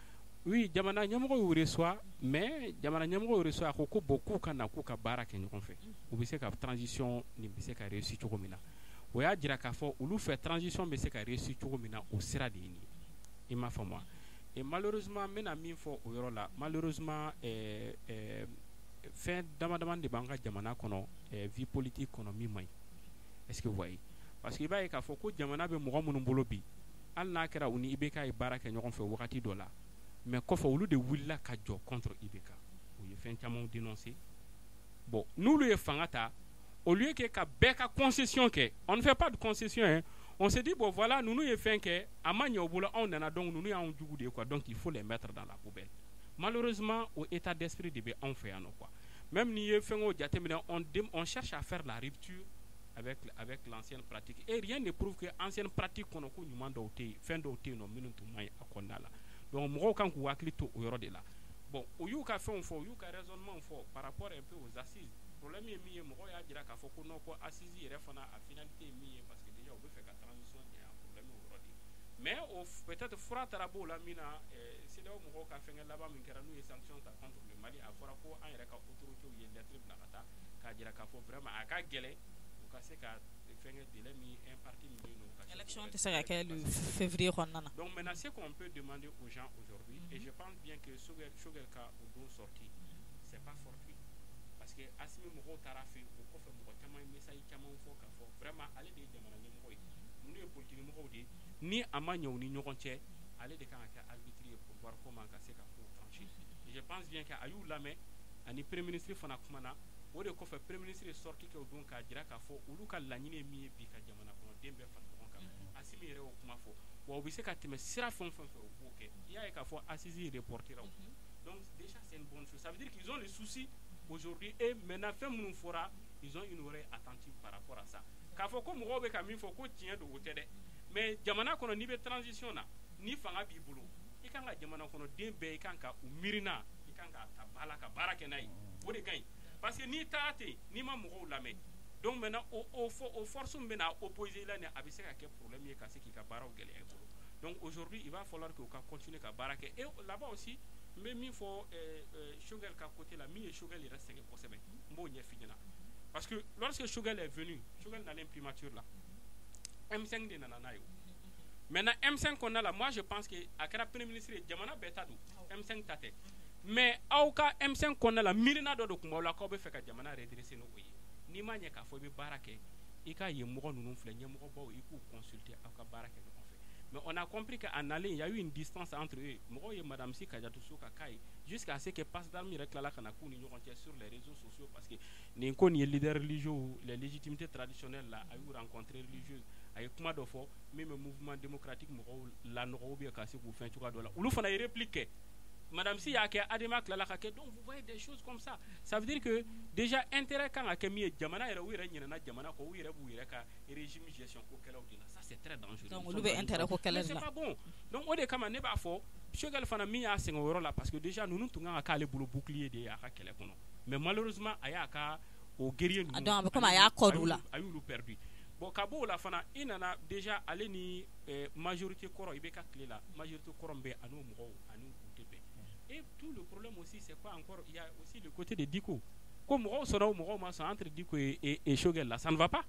Oui, jamana ɲɛmɔgɔ y'u reçoit, mais jamana ɲɛmɔgɔ y'u reçoit, a ko ko bon, k'u ka na k'u ka baara kɛ ɲɔgɔn fɛ, u bɛ se ka transition nin bɛ se ka réussir cogo min na. O y'a jira k'a fɔ olu fɛ, transition bɛ se ka réussir cogo min na, o sira de ye nin ye, i m'a faamu wa? Et malheureusement, n bɛna min fɔ o yɔrɔ la, malheureusement, fɛn dama dama de b'an ka jamana kɔnɔ, vie politique kɔnɔ, min man ɲi. Est-ce que vous voyez? Parce que i b'a ye k'a fɔ ko jamana bɛ mɔgɔ minnu bolo bi, hali n'a kɛra u ni IBK ye baara kɛ ɲɔgɔn fɛ wagati dɔ la, mais kɔfɛ olu de wulila ka jɔ contre IBK, u ye fɛn camanw dénoncer. Bon, n'olu ye fanga ta, au lieu que ka bɛɛ ka concession kɛ, on ne fait pas de concession hein. On se dit bon, voilà, ninnu ye fɛn kɛ, a ma ɲɛ u bolo, anw nana, donc ninnu y'anw jugu de ye quoi, donc il faut les mettre dans la poubelle. Malheureusement, o état d'esprit de bɛ anw fɛ yan nɔ quoi. Même n'i ye fɛn o jateminɛ, on cherche à faire la rupture avec l'ancienne pratique, et rien ne prouve que ancienne pratique kɔnɔ ko ɲuman dɔw tɛ yen, fɛn dɔw tɛ yen nɔ minnu tun man ɲi a kɔnɔna la. Donc mɔgɔw kan k'u hakili to o yɔrɔ de la. Bon, u y'u ka fɛnw fɔ, u y'u ka raisonnement fɔ par rapport un peu aux assises. Problème ye min ye, mɔgɔw y'a jira k'a fɔ ko non, ko assise yɛrɛ fana a finalité ye min ye, parce que déjà u bɛ fɛ ka transition ɲɛ, problème y'o yɔrɔ de ye. Mais o peut-être fura taara b'o la min na, CEDEAO mɔgɔw ka fɛngɛ laban min kɛra, n'u ye sanction ta contre le Mali, a fɔra ko an yɛrɛ ka autorités ye lettre bila ka taa k'a jira k'a fɔ vraiment a ka gɛlɛn u ka se ka fɛngɛ délai min imparti min bɛ yen nɔ, u ka se Élection tɛ se ka kɛ le février kɔnɔna na. Donc maintenant, ce qu'on peut demander aux gens aujourd'hui, et je pense bien que Choguel ka o don sorti, c'est pas fortuit, parce que Assimi mɔgɔw taara fɛ yen, o kɔfɛ mɔgɔ caman ye message caman fɔ k'a fɔ vraiment ale de ye jamana ɲɛmɔgɔ ye, ninnu ye politique mɔgɔw de ye, ni a ma ɲɛ u ni ɲɔgɔn cɛ, ale de kan ka kɛ arbitre ye pour voir comment ka se ka kow trancher. Et je pense bien que a y'u lamɛn, ani premier ministre fana kumana. O de kɔfɛ, premier ministre ye sortie kɛ o don k'a jira k'a fɔ olu ka laɲini ye min ye bi, ka jamana kɔnɔden bɛɛ fara ɲɔgɔn kan. Assimi yɛrɛ y'o kuma fɔ wa, u bɛ se ka tɛmɛ sira fɛn o fɛn fɛ, u b'o kɛ. I y'a ye k'a fɔ assise reportera o, donc déjà c'est une bonne chose, ça veut dire qu'ils ont le souci aujourd'hui. Et maintenant, fɛn minnu fɔra, ils ont une oreille attentive par rapport à ça. K'a fɔ ko mɔgɔw bɛ ka min fɔ ko tiɲɛ don, o tɛ dɛ. Mais jamana kɔnɔ, n'i bɛ transition na, ni fanga b'i bolo, i kan ka jamana kɔnɔden bɛɛ, i kan ka u miirina, i kan k'a ta ba la ka baara kɛ n'a ye, o de ka ɲi. Parce que n'i taara ten, n'i ma mɔgɔw lamɛn, donc maintenant o force min bɛna opposer la ni, a bɛ se ka kɛ problème ye ka se k'i ka baaraw gɛlɛya i bolo. Donc aujourd'hui, il va falloir que u ka continuer ka baara kɛ. Et là-bas aussi, n bɛ min fɔ Choguel ka côté la, min ye Choguel yɛrɛ sɛgɛn kosɛbɛ, n b'o ɲɛf'i ɲɛna. Parce que lorsque Choguel est venu, Choguel nalen primature la, M5 de nana n'a ye. Maintenant, M5 kɔnɔna la, moi je pense que a kɛra premier ministre ye, jamana bɛɛ ta don, M5 ta tɛ. Mais aw ka M5 kɔnɔna la, miirina dɔ de tun b'aw la k'aw bɛ fɛ ka jamana redresser n'o ye. N'i ma ɲɛ k'a fɔ i bɛ baara kɛ, i ka yen mɔgɔ ninnu filɛ, ɲɛmɔgɔbaw, i k'u consulter, aw ka baara kɛ ɲɔgɔn fɛ. Mais on a compris qu'en nalen, il y a eu une distance entre eux. Mɔgɔw ye Madame Sy Kadiatou Sow ka cas ye, jusqu'à ce que passe d'armes yɛrɛ tilala ka na k'u ni ɲɔgɔn cɛ sur les réseaux sociaux, parce que nin ko nin ye leader religieux, les légitimités traditionnelles là, a y'u rencontré religieuses, A ye kuma dɔ fɔ min bɛ Mouvement démocratique mɔgɔw lanɔgɔ ou bien ka se k'u fɛn cogoya dɔ la. Olu fana ye réplique kɛ. Madame Sy y'a kɛ, ADEMA tilala ka kɛ. Donc vous voyez des choses comme ça, ça veut dire que déjà intérêt kan ka kɛ min ye jamana yɛrɛ, u yɛrɛ ɲinɛna jamana kɔ, u yɛrɛ b'u yɛrɛ ka régime gestion ko kɛlɛw de la. Ça, c'est très dangereux. Donc olu bɛ intérêt ko kɛlɛ de C'est la. pas bon. Donc o de kama ne b'a fɔ, Choguel fana min y'a sɛgɛn o yɔrɔ la, parce que déjà ninnu tun kan ka k'ale bolo bouclier de ye a ka kɛlɛ kɔnɔ, mais malheureusement a y'a ka o guerrier ninnu, Donc a bɛ komi a y'a kɔ don u la. A y'olu perdu. Bon, ka bɔ o la fana, i nana déjà ale ni majorité kɔrɔ, i bɛ ka tile la, majorité kɔrɔ min bɛ a n'o mɔgɔw ani u tɛ bɛn. Et tout le problème aussi, c'est quoi encore? Il y a aussi le côté de Dicko, ko mɔgɔw sɔnna o, mɔgɔw ma sɔn, entre Dicko et Choguel là, ça ne va pas.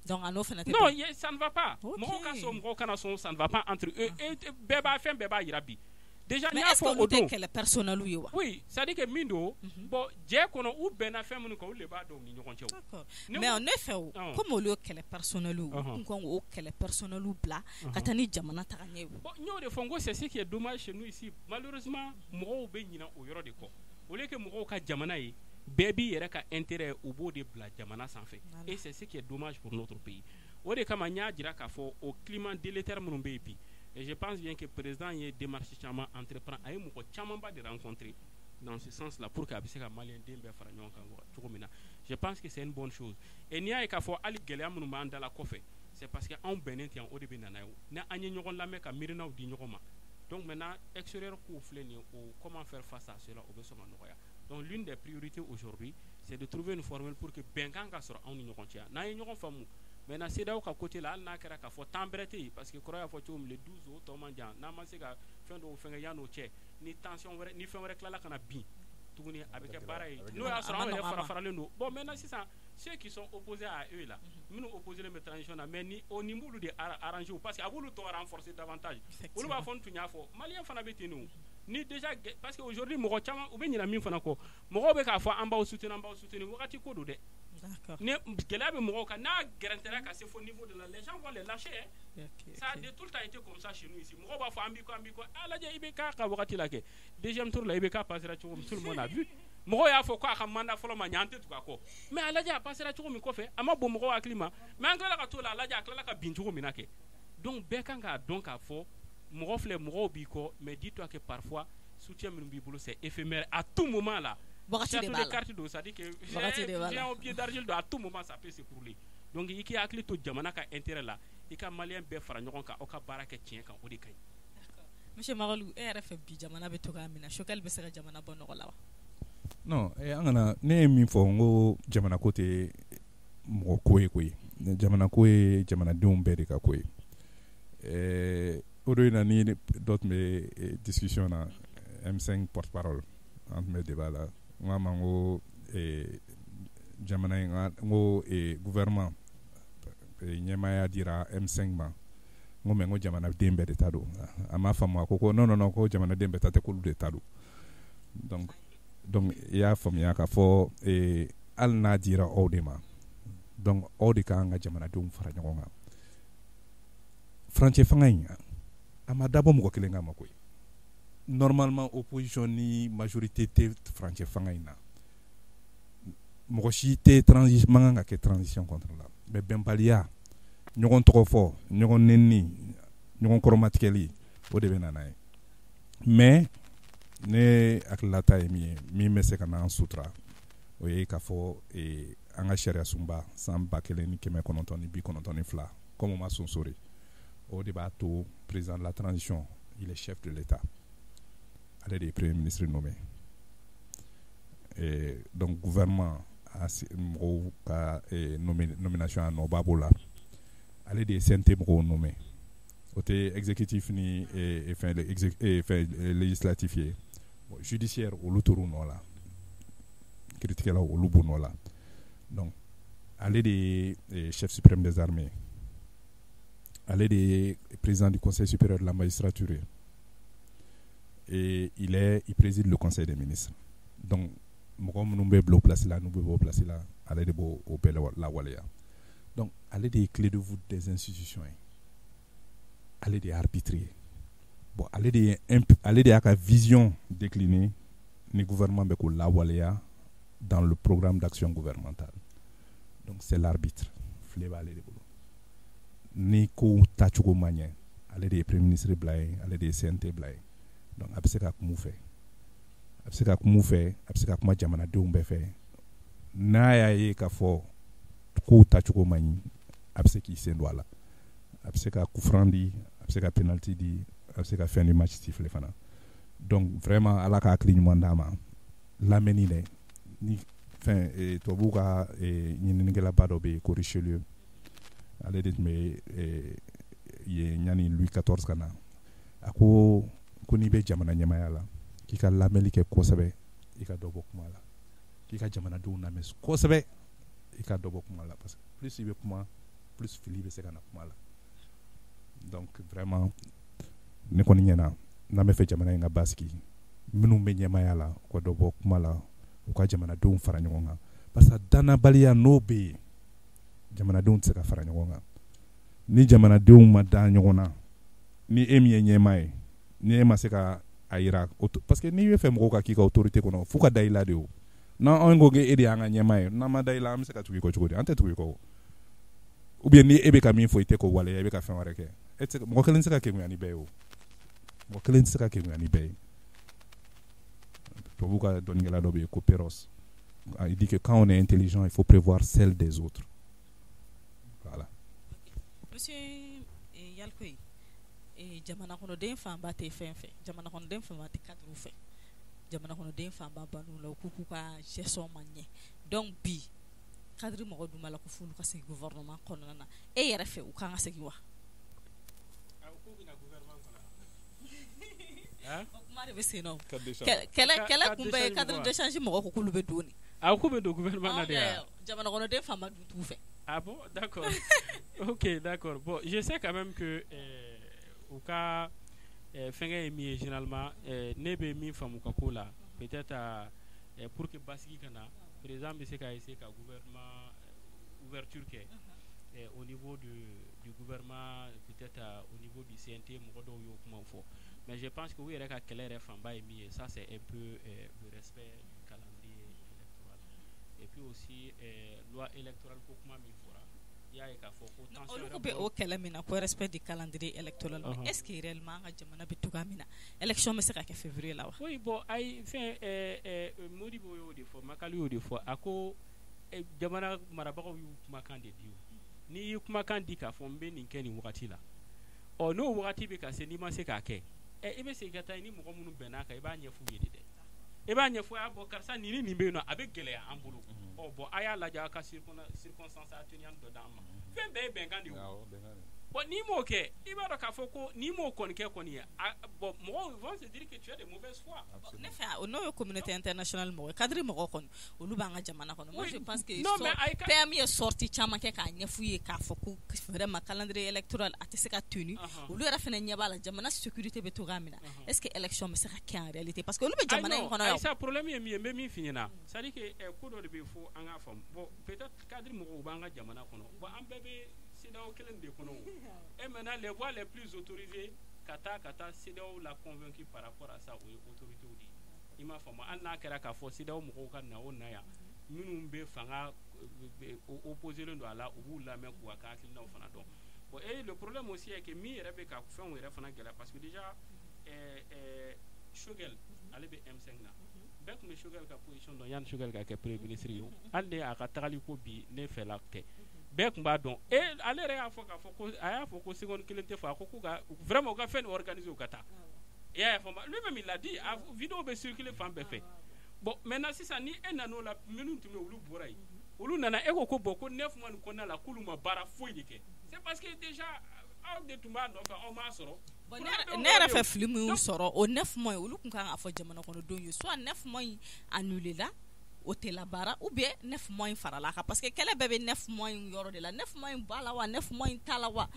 Donc a n'o fana tɛ Non, bɛn. Ça ne va pas. Mɔgɔw ka sɔn, mɔgɔw kana sɔn, ça ne va pas entre eux. Et bɛɛ b'a fɛn bɛɛ b'a yira bi déjà. Mais N y'a est-ce que fɔ olu o tɛ don. kɛlɛ personnel ye wa? Oui, c'est à dire que min don, bon, jɛ kɔnɔ, u bɛnna fɛn minnu kan, olu de b'a dɔn u ni ɲɔgɔn cɛ o. Mais ne fɛ o, komi olu ye kɛlɛ personnel ye, u tun kan k'o kɛlɛ personnel bila ka taa ni jamana taga ɲɛ ye. Bon, n y'o de fɔ, n ko c'est ce qui est dommage chez nous ici. Malheureusement, mɔgɔw bɛ ɲinɛ o yɔrɔ de kɔ. Au lieu que mɔgɔw ka jamana ye, bɛɛ b'i yɛrɛ ka intérêt, u b'o de bila jamana sanfɛ. Et c'est ce qui est dommage pour notre pays. O de kama n y'a jira k'a fɔ o climat délétère minnu bɛ yen bi, et je pense bien que président ye démarche caman entreprend, a ye mɔgɔ camanba de rencontrer dans ce sens là pour que a bɛ se ka malien den bɛɛ fara ɲɔgɔn kan cogo min na. Je pense que c'est une bonne chose. Et n'i y'a ye k'a fɔ hali gɛlɛya minnu b'an da la kɔfɛ, c'est parce que anw bɛnnen tɛ yan, o de bɛ na n'a ye. O ni an ye ɲɔgɔn lamɛn ka miirinaw di ɲɔgɔn ma, donc maintenant extérieur kow filɛ nin ye o, comment faire face à cela, o bɛ sɔn ka nɔgɔya. Donc l'une des priorités aujourd'hui, c'est de trouver une formule pour que bɛnkan ka sɔrɔ anw ni ɲɔgɔn cɛ, n'an ye ɲɔgɔn faamu. Maintenant, CEDEAO ka côté la, hali n'a kɛra k'a fɔ temps bɛrɛ tɛ yen, parce que kɔrɔ y'a fɔ cogo min, le 12, o tɔ man jan, n'an ma se ka fɛn dɔw fɛngɛ yan'o cɛ, ni tension wɛrɛ ni fɛn wɛrɛ tilala ka na bin tuguni, a bɛ kɛ baara ye, n'o y'a sɔrɔ anw yɛrɛ fara faralen don. Bon, maintenant sisan, ceux qui sont opposés à eux là, minnu opposé bɛ transition na, mais ni o ni b'olu de arranger, parce que a b'olu tɔ renforcer davantage. Olu b'a fɔ n tun y'a fɔ, malien fana bɛ ten de o. Ni déjà, parce que aujourd'hui mɔgɔ caman u bɛ ɲinɛ min fana kɔ, mɔgɔw bɛ k'a fɔ an b'aw soutenir, an b'aw soutenir, wagati ko don dɛ. Ni gɛlɛya bɛ mɔgɔw kan, n'a gɛrɛntɛra ka se fo niveau de la, les gens vont les lâcher hein. Ça a de tout le temps été comme ça chez nous ici. Mɔgɔw b'a fɔ an b'i kɔ, an b'i kɔ, a lajɛ i bɛ k'a ka wagati la kɛ, deuxième tour la, i bɛ k'a passera cogo min, tout le monde a vu. Mɔgɔw y'a fɔ k'a ka mandat fɔlɔ ma ɲɛ, an tɛ tugu a kɔ, mais a lajɛ a passera cogo min kɔfɛ, a ma bon mɔgɔw hakili ma, mais an tilala ka t'o la, a lajɛ a tilala ka bin cogo min na kɛ. Donc bɛɛ kan k'a dɔn k'a fɔ mɔgɔ filɛ, mɔgɔw b'i kɔ, mais dis-toi que parfois soutien minnu b'i bolo, c'est éphémère. À tout moment là, Wagati de b'a la. Carte don, c'est à dire que Wagati de b'a la. géant au pied d'argile don, à tout moment ça peut s'écrouler. Donc i k'i hakili to jamana ka intérêt la, i ka malien bɛɛ fara ɲɔgɔn kan, aw ka baara kɛ tiɲɛ kan, o de ka ɲi. Monsieur Magalu, e yɛrɛ fɛ bi jamana bɛ cogoya min na, Choguel bɛ se ka jamana bɔ nɔgɔ la wa? Non, an kana, ne ye min fɔ, n ko jamana ko tɛ mɔgɔ ko ye koyi, jamana ko ye jamanadenw bɛɛ de ka ko ye. O don in na, ni dɔ tun bɛ discussion na, M5 porte parole, an tun bɛ débat la, n k'a ma n ko jamana in, n ko gouvernement ɲɛmaaya dira M5 ma, n ko mais n ko jamanaden bɛɛ de ta don. A m'a faamu, a ko ko non non non, ko jamanaden bɛɛ ta tɛ, k'olu de ta don. Donc i y'a faamuya k'a fɔ hali n'a dira aw de ma, donc aw de kan ka jamanadenw fara ɲɔgɔn kan. Furancɛ fanga in, a ma dabɔ mɔgɔ kelen kama koyi. Normalement, opposition ni majorité tɛ furancɛ fanga in na, mɔgɔ si tɛ transi man kan ka kɛ transition contre la, mais bɛnbaliya, ɲɔgɔn tɔgɔ fɔ, ɲɔgɔn nɛni, ɲɔgɔn kɔrɔmatigɛli, o de bɛ na n'a ye. Mais ne hakililata ye min ye, min bɛ se ka n'an sutura, o ye k'a fɔ an ka sariya sunba san 1992, comme o ma sonsori, o de b'a to président de la transition, il est chef de l'État, ale de ye premier ministre nommé. Et donc gouvernement a mɔgɔw ka nomination, a nɔba b'o la. Ale de ye CNT mɔgɔw nommé, o tɛ exécutif ni fɛn fɛn législatif ye. Bon, judiciaire, olu tor'u nɔ la, kiiritigɛlaw, olu b'u nɔ la. Donc ale de ye chef suprême des armées, ale de ye président du Conseil supérieur de la magistrature ye, et il préside le Conseil des ministres. Donc mɔgɔ minnu bɛ bila o place la, n'u bɛ bɔ o place la, ale de b'o o bɛɛ lawaleya. Donc ale de ye clé de voûte des institutions ye, ale de ye arbitre ye. Bon, ale de y'a ka vision déclinée ni gouvernement bɛ k'o lawaleya dans le programme d'action gouvernementale. Donc c'est l'arbitre, file b'ale de bolo. Ni kow tacogo ma ɲɛ, ale de ye premier ministre bila yen, ale de ye CNT bila yen. Donc a bɛ se ka kuma u fɛ, a bɛ se ka kuma u fɛ, a bɛ se ka kuma jamanadenw bɛɛ fɛ. N'a y'a ye k'a fɔ kow tacogo man ɲi, a bɛ se k'i sen don a la, a bɛ se ka coup franc di, a bɛ se ka penalty di, a bɛ se ka fin de match siffler fana. Donc vraiment, Ala ka hakili ɲuman d'a ma. Lamɛnni dɛ, ni fɛn tubabuw ka ɲininikɛlaba dɔ bɛ yen ko Richelieu, ale de tun bɛ yen yanni Louis XIV ka na. A ko ko n'i bɛ jamana ɲɛmaaya la, k'i ka lamɛnli kɛ kosɛbɛ, i ka dɔ bɔ kuma la, k'i ka jamanadenw lamɛn kosɛbɛ, i ka dɔ bɔ kuma la, parce que plus i bɛ kuma, plus fili bɛ se ka na kuma la. Donc vraiment, ne kɔni ɲɛna, n'an bɛ fɛ jamana in ka basigi, minnu bɛ ɲɛmaaya la, u ka dɔ bɔ kuma la, u ka jamanadenw fara ɲɔgɔn kan, parce que danabaliya n'o bɛ yen, jamanadenw tɛ se ka fara ɲɔgɔn kan. Ni jamanadenw ma da ɲɔgɔn na, ni e min ye ɲɛmaa ye, ni e ma se ka a yira, parce que n'i bɛ fɛ mɔgɔw ka k'i ka autorité kɔnɔ, f'u ka da i la de. O n'an anw ko k'e de y'an ka ɲɛmaa ye, n'an ma da i la, an bɛ se ka tugu i kɔ cogo di? An tɛ tugu i kɔ. Ou bien ni e bɛ ka min fɔ, i tɛ k'o waleya, i bɛ ka fɛn wɛrɛ kɛ, e tɛ se. Mɔgɔ kelen tɛ se ka kegunya ni bɛɛ ye o, mɔgɔ kelen tɛ se ka kegunya ni bɛɛ ye. Tubabuw ka dɔnnikɛla dɔ bɛ yen ko Perros, il dit que quand on est intelligent, il faut prévoir celle des autres. Voilà. Monsieur Yalcouyé, jamana kɔnɔden fanba tɛ fɛn fɛ, jamana kɔnɔden fanba tɛ cadre fɛ, jamana kɔnɔden fanba ban'u la, u k'u k'u ka gestion ma ɲɛ. Donc bi cadre mɔgɔ dun b'a la ko f'olu ka segin gouvernement kɔnɔna na. E yɛrɛ fɛ, u kan ka segin wa? K'u bɛna gouvernement kɔnɔ? O kuma de bɛ sen na o. Kɛlɛ kɛlɛ kun bɛ ye cadre d'échange mɔgɔw ko k'olu bɛ don de. A k'u bɛ don gouvernement na de wa? Jamana kɔnɔden fanba dun t'u fɛ. Ah bon, d'accord. Ok, d'accord. Bon, je sais quand même que u ka fɛnkɛ ye min ye, généralement ne bɛ min faamu ka ko la, peut-être pour que basigi ka na, président bɛ se ka essayer ka gouvernement ouverture kɛ au niveau du gouvernement, peut-être au niveau du CNT, mɔgɔ dɔw y'o kumaw fɔ. Mais je pense que u yɛrɛ ka kɛlɛ yɛrɛ fanba ye min ye, ça c'est un peu le respect du calendrier électoral et puis aussi loi électorale ko kuma min fɔra, i y'a ye k'a fɔ ko tension. Olu ko bɛ o kɛlɛ min na ko respect du calendrier électoral, mais est-ce que réellement an ka jamana bɛ cogoya min na, élection bɛ se ka kɛ février la wa? Oui, bon, ayi, fɛn Modibo y'o de fɔ, Makali y'o de fɔ, a ko jamana marabagaw y'u kumakan de di. O n'i y'i kumakan di k'a fɔ n bɛ nin kɛ nin wagati la, ɔ n'o wagati bɛ ka se, n'i ma se k'a kɛ, i bɛ segin ka taa i ni mɔgɔ minnu bɛnn'a kan, i b'a ɲɛf'u ye de dɛ, i b'a ɲɛfɔ a bɔn karisa, nin ni nin bɛ yen nɔ, a bɛ gɛlɛya an bolo, ɔ bɔn a y'a lajɛ, aw ka circonstance atténuante dɔ d'an ma. Fɛn bɛɛ ye bɛnkan de ye o. Bon, n'i m'o kɛ, i b'a dɔn k'a fɔ ko n'i m'o kɔni kɛ kɔni, bon, mɔgɔw vont se dire que tu es de mauvaise foi. Ne fɛ, n'o ye communauté internationale mɔgɔ ye, cadre mɔgɔ kɔni, olu b'an ka jamana kɔnɔ. Moi je pense que Non, mais ayi. PM ye sortie caman kɛ k'a ɲɛf'u ye k'a fɔ ko vraiment calendrier électoral a tɛ se ka tenu. Olu yɛrɛ fana ɲɛ b'a la, jamana sécurité bɛ cogoya min na, est ce que élection bɛ se ka kɛ en réalité? Parce que olu bɛ jamana in kɔnɔ yan. Ayisa, problème ye min ye, n bɛ min f'i ɲɛna, c'est à dire que ko dɔ de bɛ yen, fo an k'a faamu. Bon, peut-être cadre mɔgɔw b'an ka jamana kɔnɔ, bon, an bɛɛ bɛ CEDEAO kelen de kɔnɔ o. Et maintenant, les voix les plus autorisées ka taa CEDEAO la convaincu par rapport à ça, o ye autorités de ye. I m'a faamu? Hali n'a kɛra k'a fɔ CEDEAO mɔgɔw ka na o na yan, minnu bɛ fanga opposé len don a la, u b'u lamɛn k'u ka hakilinaw fana dɔn. Bon, et le problème aussi est que min yɛrɛ bɛ ka fɛnw yɛrɛ fana gɛlɛya, parce que déjà Choguel, ale bɛ M5 na, bɛɛ tun bɛ Choguel ka position dɔn yanni Choguel ka kɛ premier ministre ye. Hali ni a ka tagali ko bi ne fɛla tɛ, bɛɛ tun b'a dɔn. E ale yɛrɛ y'a fɔ k'a fɔ ko a y'a fɔ ko seconde kelen tɛ fɔ, a ko k'u ka vraiment u ka fɛn nin organiser, u ka taa. I y'a faamu? Lui-même il l'a dit, a vidéo bɛ circuler fan bɛɛ fɛ. Bon, maintenant sisan, ni e nan'o la, minnu tun bɛ yen, olu bɔra yen, olu nana, e ko ko bon, ko 9 mois nin kɔnɔna la, k'olu ma baara foyi de kɛ, c'est parce que déjà aw de tun b'a nɔfɛ, aw m'a sɔrɔ. Ne yɛrɛ fɛ, fili min y'u sɔrɔ o 9 mois, olu tun kan k'a fɔ jamana kɔnɔdenw ye, soit 9 mois in annulé la, o tɛ labaara, ou bien 9 mois in farala kan, parce que kɛlɛ bɛɛ bɛ 9 mois in yɔrɔ de la. 9 mois in b'a la wa, 9 mois in t'a la wa?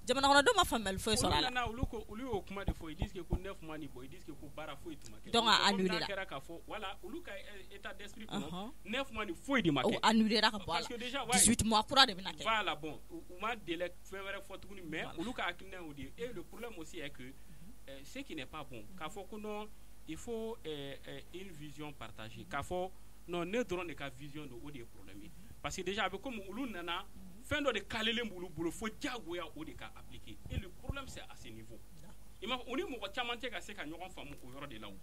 Jamana kɔnɔdenw ma faamuyali foyi sɔrɔ a la. Olu nana, olu ko, olu y'o kuma de fɔ, ils disent que ko 9 mois nin, bon, ils disent que ko baara foyi tun ma kɛ. Donc a annulé la. N'a kɛra k'a fɔ, voilà, olu ka état d'esprit kɔnɔ, 9 mois nin foyi de ma kɛ. O annulé ra ka bɔ a la. Parce que déjà, ouais, 18 mois kura de bɛna kɛ. Voilà, bon, u ma délai fɛn wɛrɛ fɔ tuguni, mais olu ka hakilina y'o de ye. Et le problème aussi est que ce qui n'est pas bon, k'a fɔ ko non, il faut une vision partagée, k'a fɔ non, ne dɔrɔn de ka vision don, o de ye problème ye, parce que déjà a bɛ comme olu nana. Fɛn dɔ de kalelen b'olu bolo fo diyagoya o de ka appliquer. Et le problème, c'est à ce niveau. I m'a o ni mɔgɔ caman tɛ ka se ka ɲɔgɔn faamu o yɔrɔ de la. O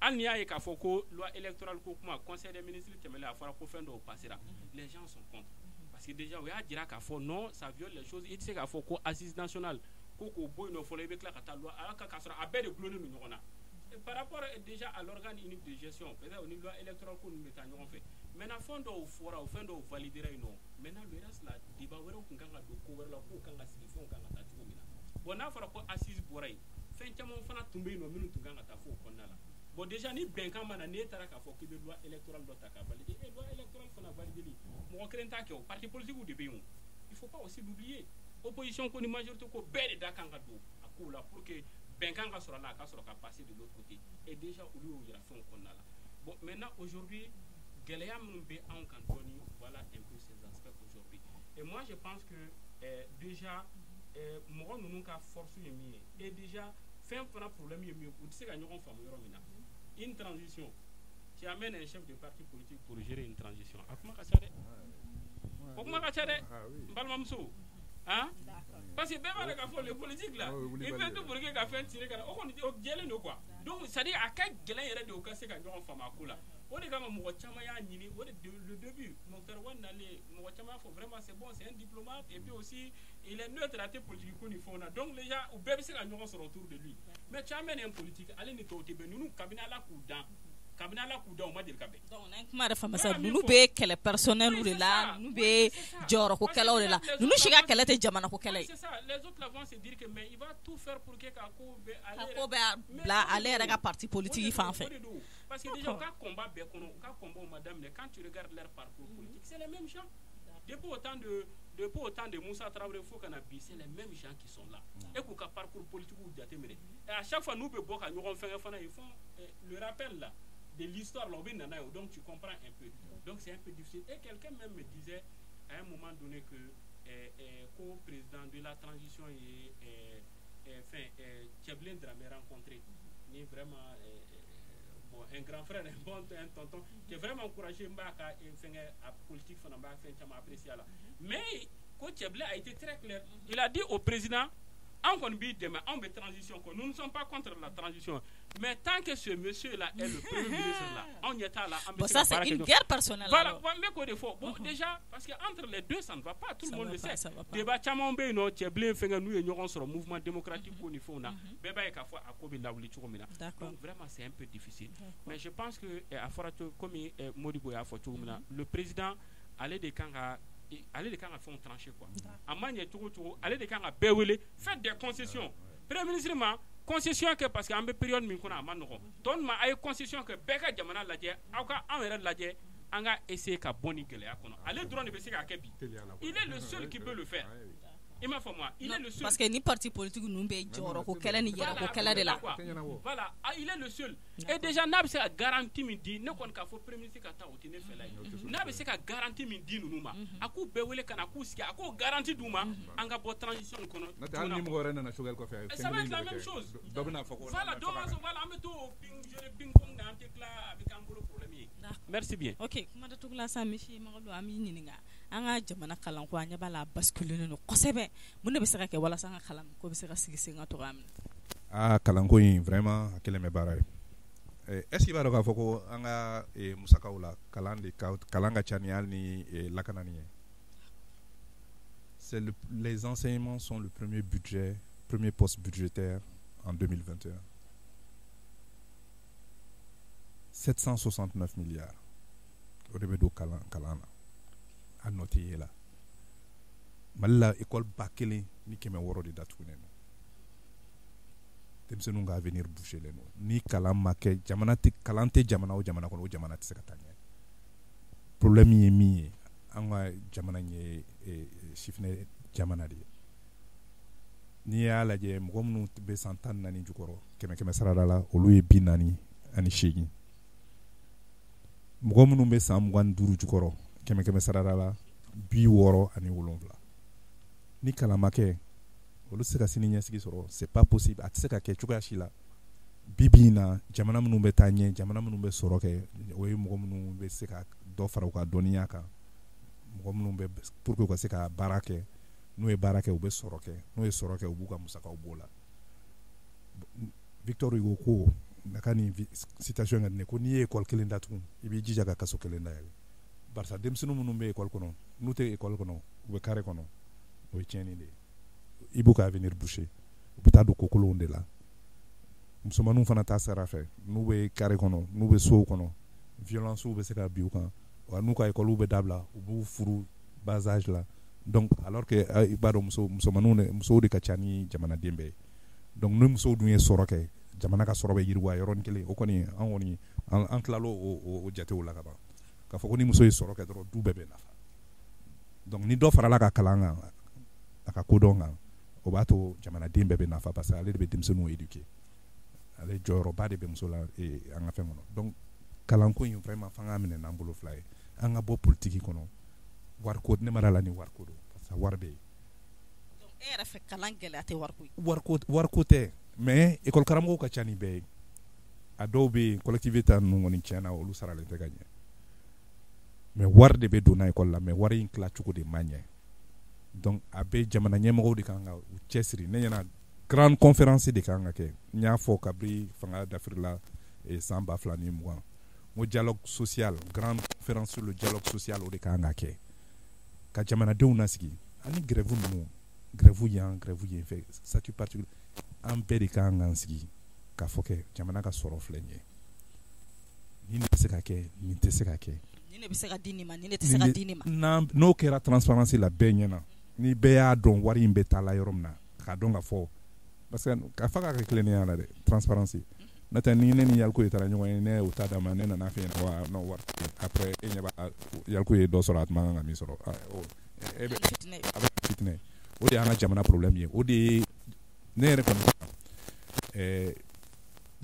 hali n'i y'a ye k'a fɔ ko loi électorale ko kuma, conseil des ministres tɛmɛlen, a fɔra ko fɛn dɔw passera, les gens sont contre, parce que déjà o y'a jira k'a fɔ non, ça viole les choses. I tɛ se k'a fɔ ko assise nationale ko k'o bɔ yen nɔ fɔlɔ, i bɛ tila ka taa loi ala k'a sɔrɔ a bɛɛ de gulonnen don ɲɔgɔn na. Par rapport déjà à l'organe unique de gestion, peut-être o ni loi électorale ko ninnu bɛ taa ɲɔgɔn fɛ. Maintenant, fɛn dɔw fɔra, o fɛn dɔw validera yen nɔ. Maintenant, le reste là, débat wɛrɛw tun kan ka don ko wɛrɛ la, kow kan ka sigi, fɛnw kan ka taa cogo min na. Bon, n'a fɔra ko assise bɔra yen, fɛn caman fana tun bɛ yen nɔ minnu tun kan ka taa fo o kɔnɔna la. Bon, déjà ni bɛnkan ma na, n'e taara k'a fɔ k'i bɛ loi électorale dɔ ta k'a valider, e loi électorale fana valideli, mɔgɔ kelen t'a kɛ, o parti politique de bɛ yen. O il faut pas aussi l'oublier, opposition ko ni majorité ko, bɛɛ de da kan ka don a kow la pour que bɛnkan ka sɔrɔ a la, a ka sɔrɔ ka passer de l'autre côté. Et déjà olu y'o yira fɛnw kɔnɔna la. Bon, maintenant, aujourd'hui, gɛlɛya minnu bɛ anw kan dɔɔni, voilà un peu ces aspects aujourd'hui. Et moi, je pense que déjà mɔgɔ ninnu ka force ye min ye, et déjà fɛn fana problème ye min ye, u tɛ se ka ɲɔgɔn faamu yɔrɔ min na. Une transition, tu amènes un chef de parti politique pour gérer une transition, a kuma ka ca dɛ, o kuma ka ca dɛ, n balimamuso. Hein, parce que bɛɛ b'a dɔn k'a fɔ le politique là, il fait tout pour que ka fɛn tirer ka na, o kɔni o jɛlen don quoi. Donc c'est à dire a ka gɛlɛn yɛrɛ de o ka se ka ɲɔgɔn faamu a ko la. O de kama mɔgɔ caman y'a ɲini, o de le début Moctar Ouane nalen, mɔgɔ caman y'a fɔ vraiment c'est bon, c'est un diplomate et puis aussi il est neutre, a tɛ politique ko ni fɛnw na. Donc les gens, u bɛɛ bɛ se ka ɲɔgɔn sɔrɔ autour de lui. Mais tu amènes un politique, ale ni tɔw tɛ bɛn. Ninnu, kabini Ala k'u dan, kabini Ala k'u dan, u ma deli ka bɛn. Donc n'an ye kuma yɛrɛ faamu sisan, ninnu bɛ kɛlɛ personnel de la, ninnu bɛ jɔyɔrɔko kɛlɛw de la, ninnu si ka kɛlɛ tɛ jamana ko kɛlɛ ye. C'est ça, les autres là vont se dire que mais il va tout faire pour que ka ko bɛɛ ale ka ko bɛɛ bila ale yɛrɛ ka parti politique fan fɛ. Parce que déjà u ka combat bɛɛ kɔnɔ, u ka combat ma daminɛ. Quand tu regardes leur parcours politique, c'est les mêmes gens depuis au temps de Moussa Traoré fo ka na bi, c'est les mêmes gens qui sont là. Et k'u ka parcours politique jateminɛ, et à chaque fois n'u bɛ bɔ ka ɲɔgɔn fɛngɛ fana, ils font le rappel là de l'histoire là, u bɛ na n'a ye. Donc tu comprends un peu. Donc c'est un peu difficile. Et quelqu'un même me disait à un moment donné que ko président de la transition ye fɛn Tiébilé Dramé rencontré ni vraiment bon, un grand frère, un bon, un tonton qui est vraiment encouragé, n b'a ka fɛngɛ a politique fana, n b'a fɛn caman apprécier a la. Mais ko Tiébilé a été très clair, il a dit au président: anw kɔni b'i dɛmɛ, anw bɛ transition kɔ, nous ne sommes pas contre la transition, mais tant que ce monsieur là est le premier ministre là, anw ɲɛ t'a la an bɛ Bon, ça c'est une guerre personnelle. Voilà, n bɛ k'o de fɔ. Bon, déjà parce que entre les deux, ça ne va pas, tout le monde le sait. Débat caman bɛ yen nɔ, Tiébilé fɛngɛ n'u ye ɲɔgɔn sɔrɔ mouvement démocratique ko ni fɛnw na, bɛɛ b'a ye k'a fɔ a ko bɛ lawuli cogo min na. Donc vraiment c'est un peu difficile, mais je pense que a fɔra komi Modibo y'a fɔ cogo min na, le président, ale de kan ka fɛnw trancher quoi. A ma ɲɛ cogo cogo, ale de kan ka bɛɛ wele, faites des concessions. Premier ministre ma concession kɛ, parce que an bɛ période min kɔnɔ, a ma nɔgɔn tɔ ma, a ye concession kɛ, bɛɛ ka jamana lajɛ, aw ka anw yɛrɛ lajɛ, an ka essayer ka bɔ nin gɛlɛya kɔnɔ. Ale dɔrɔn de bɛ se k'a kɛ bi, il est le seul qui peut le faire. I m'a faamu wa? Il est le seul. Parce que ni parti politique ninnu bɛ jɔyɔrɔko kɛlɛ ni yɛrɛko kɛlɛ de la. Voilà, il est le seul. Et déjà n'a bɛ se ka garantie min di, ne kɔni k'a fɔ premier ministre ka taa, o tɛ ne fɛla ye. N'a bɛ se ka garantie min di ninnu ma, a k'u bɛɛ wele ka na, k'u sigi, a k'o garantie d'u ma, an ka bɔ transition kɔnɔ. N'o tɛ hali ni mɔgɔ wɛrɛ nana Choguel kɔfɛ. Ça va être la même chose. Dɔ bɛna fɔ ko. Voilà, dɔ b'a sɔrɔ, voilà, an bɛ to o ping jeu ping pong na, an tɛ tila, a bɛ k'an bolo problème ye. Merci bien. Ok, kuma datugula sa, monsieur Magadou, an b'i ɲininka, an ka jamana kalanko, an ɲɛ b'a la, a basculer don kosɛbɛ. Mun de bɛ se ka kɛ walasa an ka kalan ko bɛ se ka sigi sen kan cogoya min na? Aa, kalanko in vraiment a kɛlen bɛ baara ye. Est ce que i b'a dɔn k'a fɔ ko an ka musakaw la, kalan de ka kalan ka ca ni hali ni lakanani ye? C'est les enseignements sont le premier budget, premier poste budgétaire en 2021. 769 milliards. O de bɛ don kalan na. A nɔ tɛ ye la. Mali la, école 1600 de datugunen don. Denmisɛnninw ka avenir bouché len don. Ni kalan ma kɛ, jamana tɛ, kalan tɛ jamana o jamana kɔnɔ, o jamana tɛ se ka taa ɲɛ. Problème ye min ye, an ka jamana in ye sifinɛ jamana de ye. N'i y'a lajɛ, mɔgɔ minnu bɛ san 14 jukɔrɔ, kɛmɛ kɛmɛ sarada la, olu ye 48. Mɔgɔ minnu bɛ san 25 jukɔrɔ, kɛmɛ kɛmɛ sarada la, 67. Ni kalan ma kɛ, olu tɛ se ka sini ɲɛsigi sɔrɔ, c'est pas possible, a tɛ se ka kɛ cogoya si la. Bi bi in na, jamana minnu bɛ taa ɲɛ, jamana minnu bɛ sɔrɔ kɛ, o ye mɔgɔ minnu bɛ se ka dɔ fara u ka dɔnniya kan. Mɔgɔ minnu bɛ pour que u ka se ka baara kɛ, n'u ye baara kɛ, u bɛ sɔrɔ kɛ, n'u ye sɔrɔ kɛ, u b'u ka musakaw b'o la. Victor Hugo ko a ka nin citation ka di ne ko n'i ye école kelen datugu, i b'i jija ka kaso kelen dayɛlɛ, barisa denmisɛnnin minnu bɛ école kɔnɔ, n'u tɛ école kɔnɔ, u bɛ carré kɔnɔ, o ye tiɲɛni de ye. I b'u ka avenir boucher. U bɛ taa don kokolonw de la. Musomaninw fana ta sira fɛ, n'u bɛ carré kɔnɔ, n'u bɛ sow kɔnɔ, violence bɛ se ka bin u kan wa. N'u ka école bɛ dabila, u b'u furu bas âge la. Donc alors que i b'a dɔn, musomaninw de, musow de ka ca ni jamanaden bɛɛ ye. Donc ni musow dun ye sɔrɔ kɛ, jamana ka sɔrɔ bɛ yiriwa yɔrɔnin kelen. O kɔni, an kɔni an tilal'o o jatew la ka ban, k'a fɔ ko ni muso ye sɔrɔ kɛ dɔrɔn, du bɛɛ bɛ nafa. Donc ni dɔ farala ka kalan kan, a ka kodɔn kan, o b'a to jamanaden bɛɛ bɛ nafa, parce que ale de bɛ denmisɛnninw éduquer. Ale jɔyɔrɔba de bɛ muso la an ka fɛn kɔnɔ. Donc kalanko in, vraiment, f'an k'a minɛ n'an bolo fila ye. An ka bɔ politique kɔnɔ. Wariko, ne ma d'a la ni wariko don, parce que wari bɛ yen. E yɛrɛ fɛ, kalan gɛlɛya tɛ wariko ye? Wariko tɛ, mais école karamɔgɔw ka ca ni bɛɛ ye. A dɔw bɛ yen, collectivité ta ninnu kɔni, tiɲɛ na, olu saralen tɛ ka ɲɛ, mais wari de bɛ don n'a école la, mais wari in tilacogo de ma ɲɛ. Donc a bɛ jamana ɲɛmɔgɔw de kan ka u cɛsiri. Ne ɲɛna, grande conférence de kan ka kɛ. N y'a fɔ kabini fanga dafirila san 2020, n ko dialogue social, grande conférence sur le dialogue social, o de kan ka kɛ ka jamanadenw nasigi. Ani grève ninnu, grève yan, grève yen fɛ, statut particulier, an bɛɛ de kan k'an sigi k'a fɔ kɛ jamana ka sɔrɔ filɛ nin ye, nin de bɛ se ka kɛ, nin tɛ se ka kɛ. Nin de bɛ se ka di nin ma, nin de tɛ se ka di nin ma. N'o kɛra transparence la bɛɛ ɲɛna, ni bɛɛ y'a dɔn wari in bɛ taa la yɔrɔ min na, k'a dɔn ka fɔ, parce que k'a fɔ k'a kɛ tilennenya la dɛ, transparence n'o tɛ, ni ne ni Yaliko ye taara ɲɔgɔn ye, ne y'o ta d'a ma, ne nana fɛ yen wa non, wari, après e ɲɛ b'a Yaliko ye dɔ sɔrɔ, a tun man kan ka min sɔrɔ, e bɛ a bɛ fitinɛ. O de y'an ka jamana problème ye. O de ye ne yɛrɛ kɔni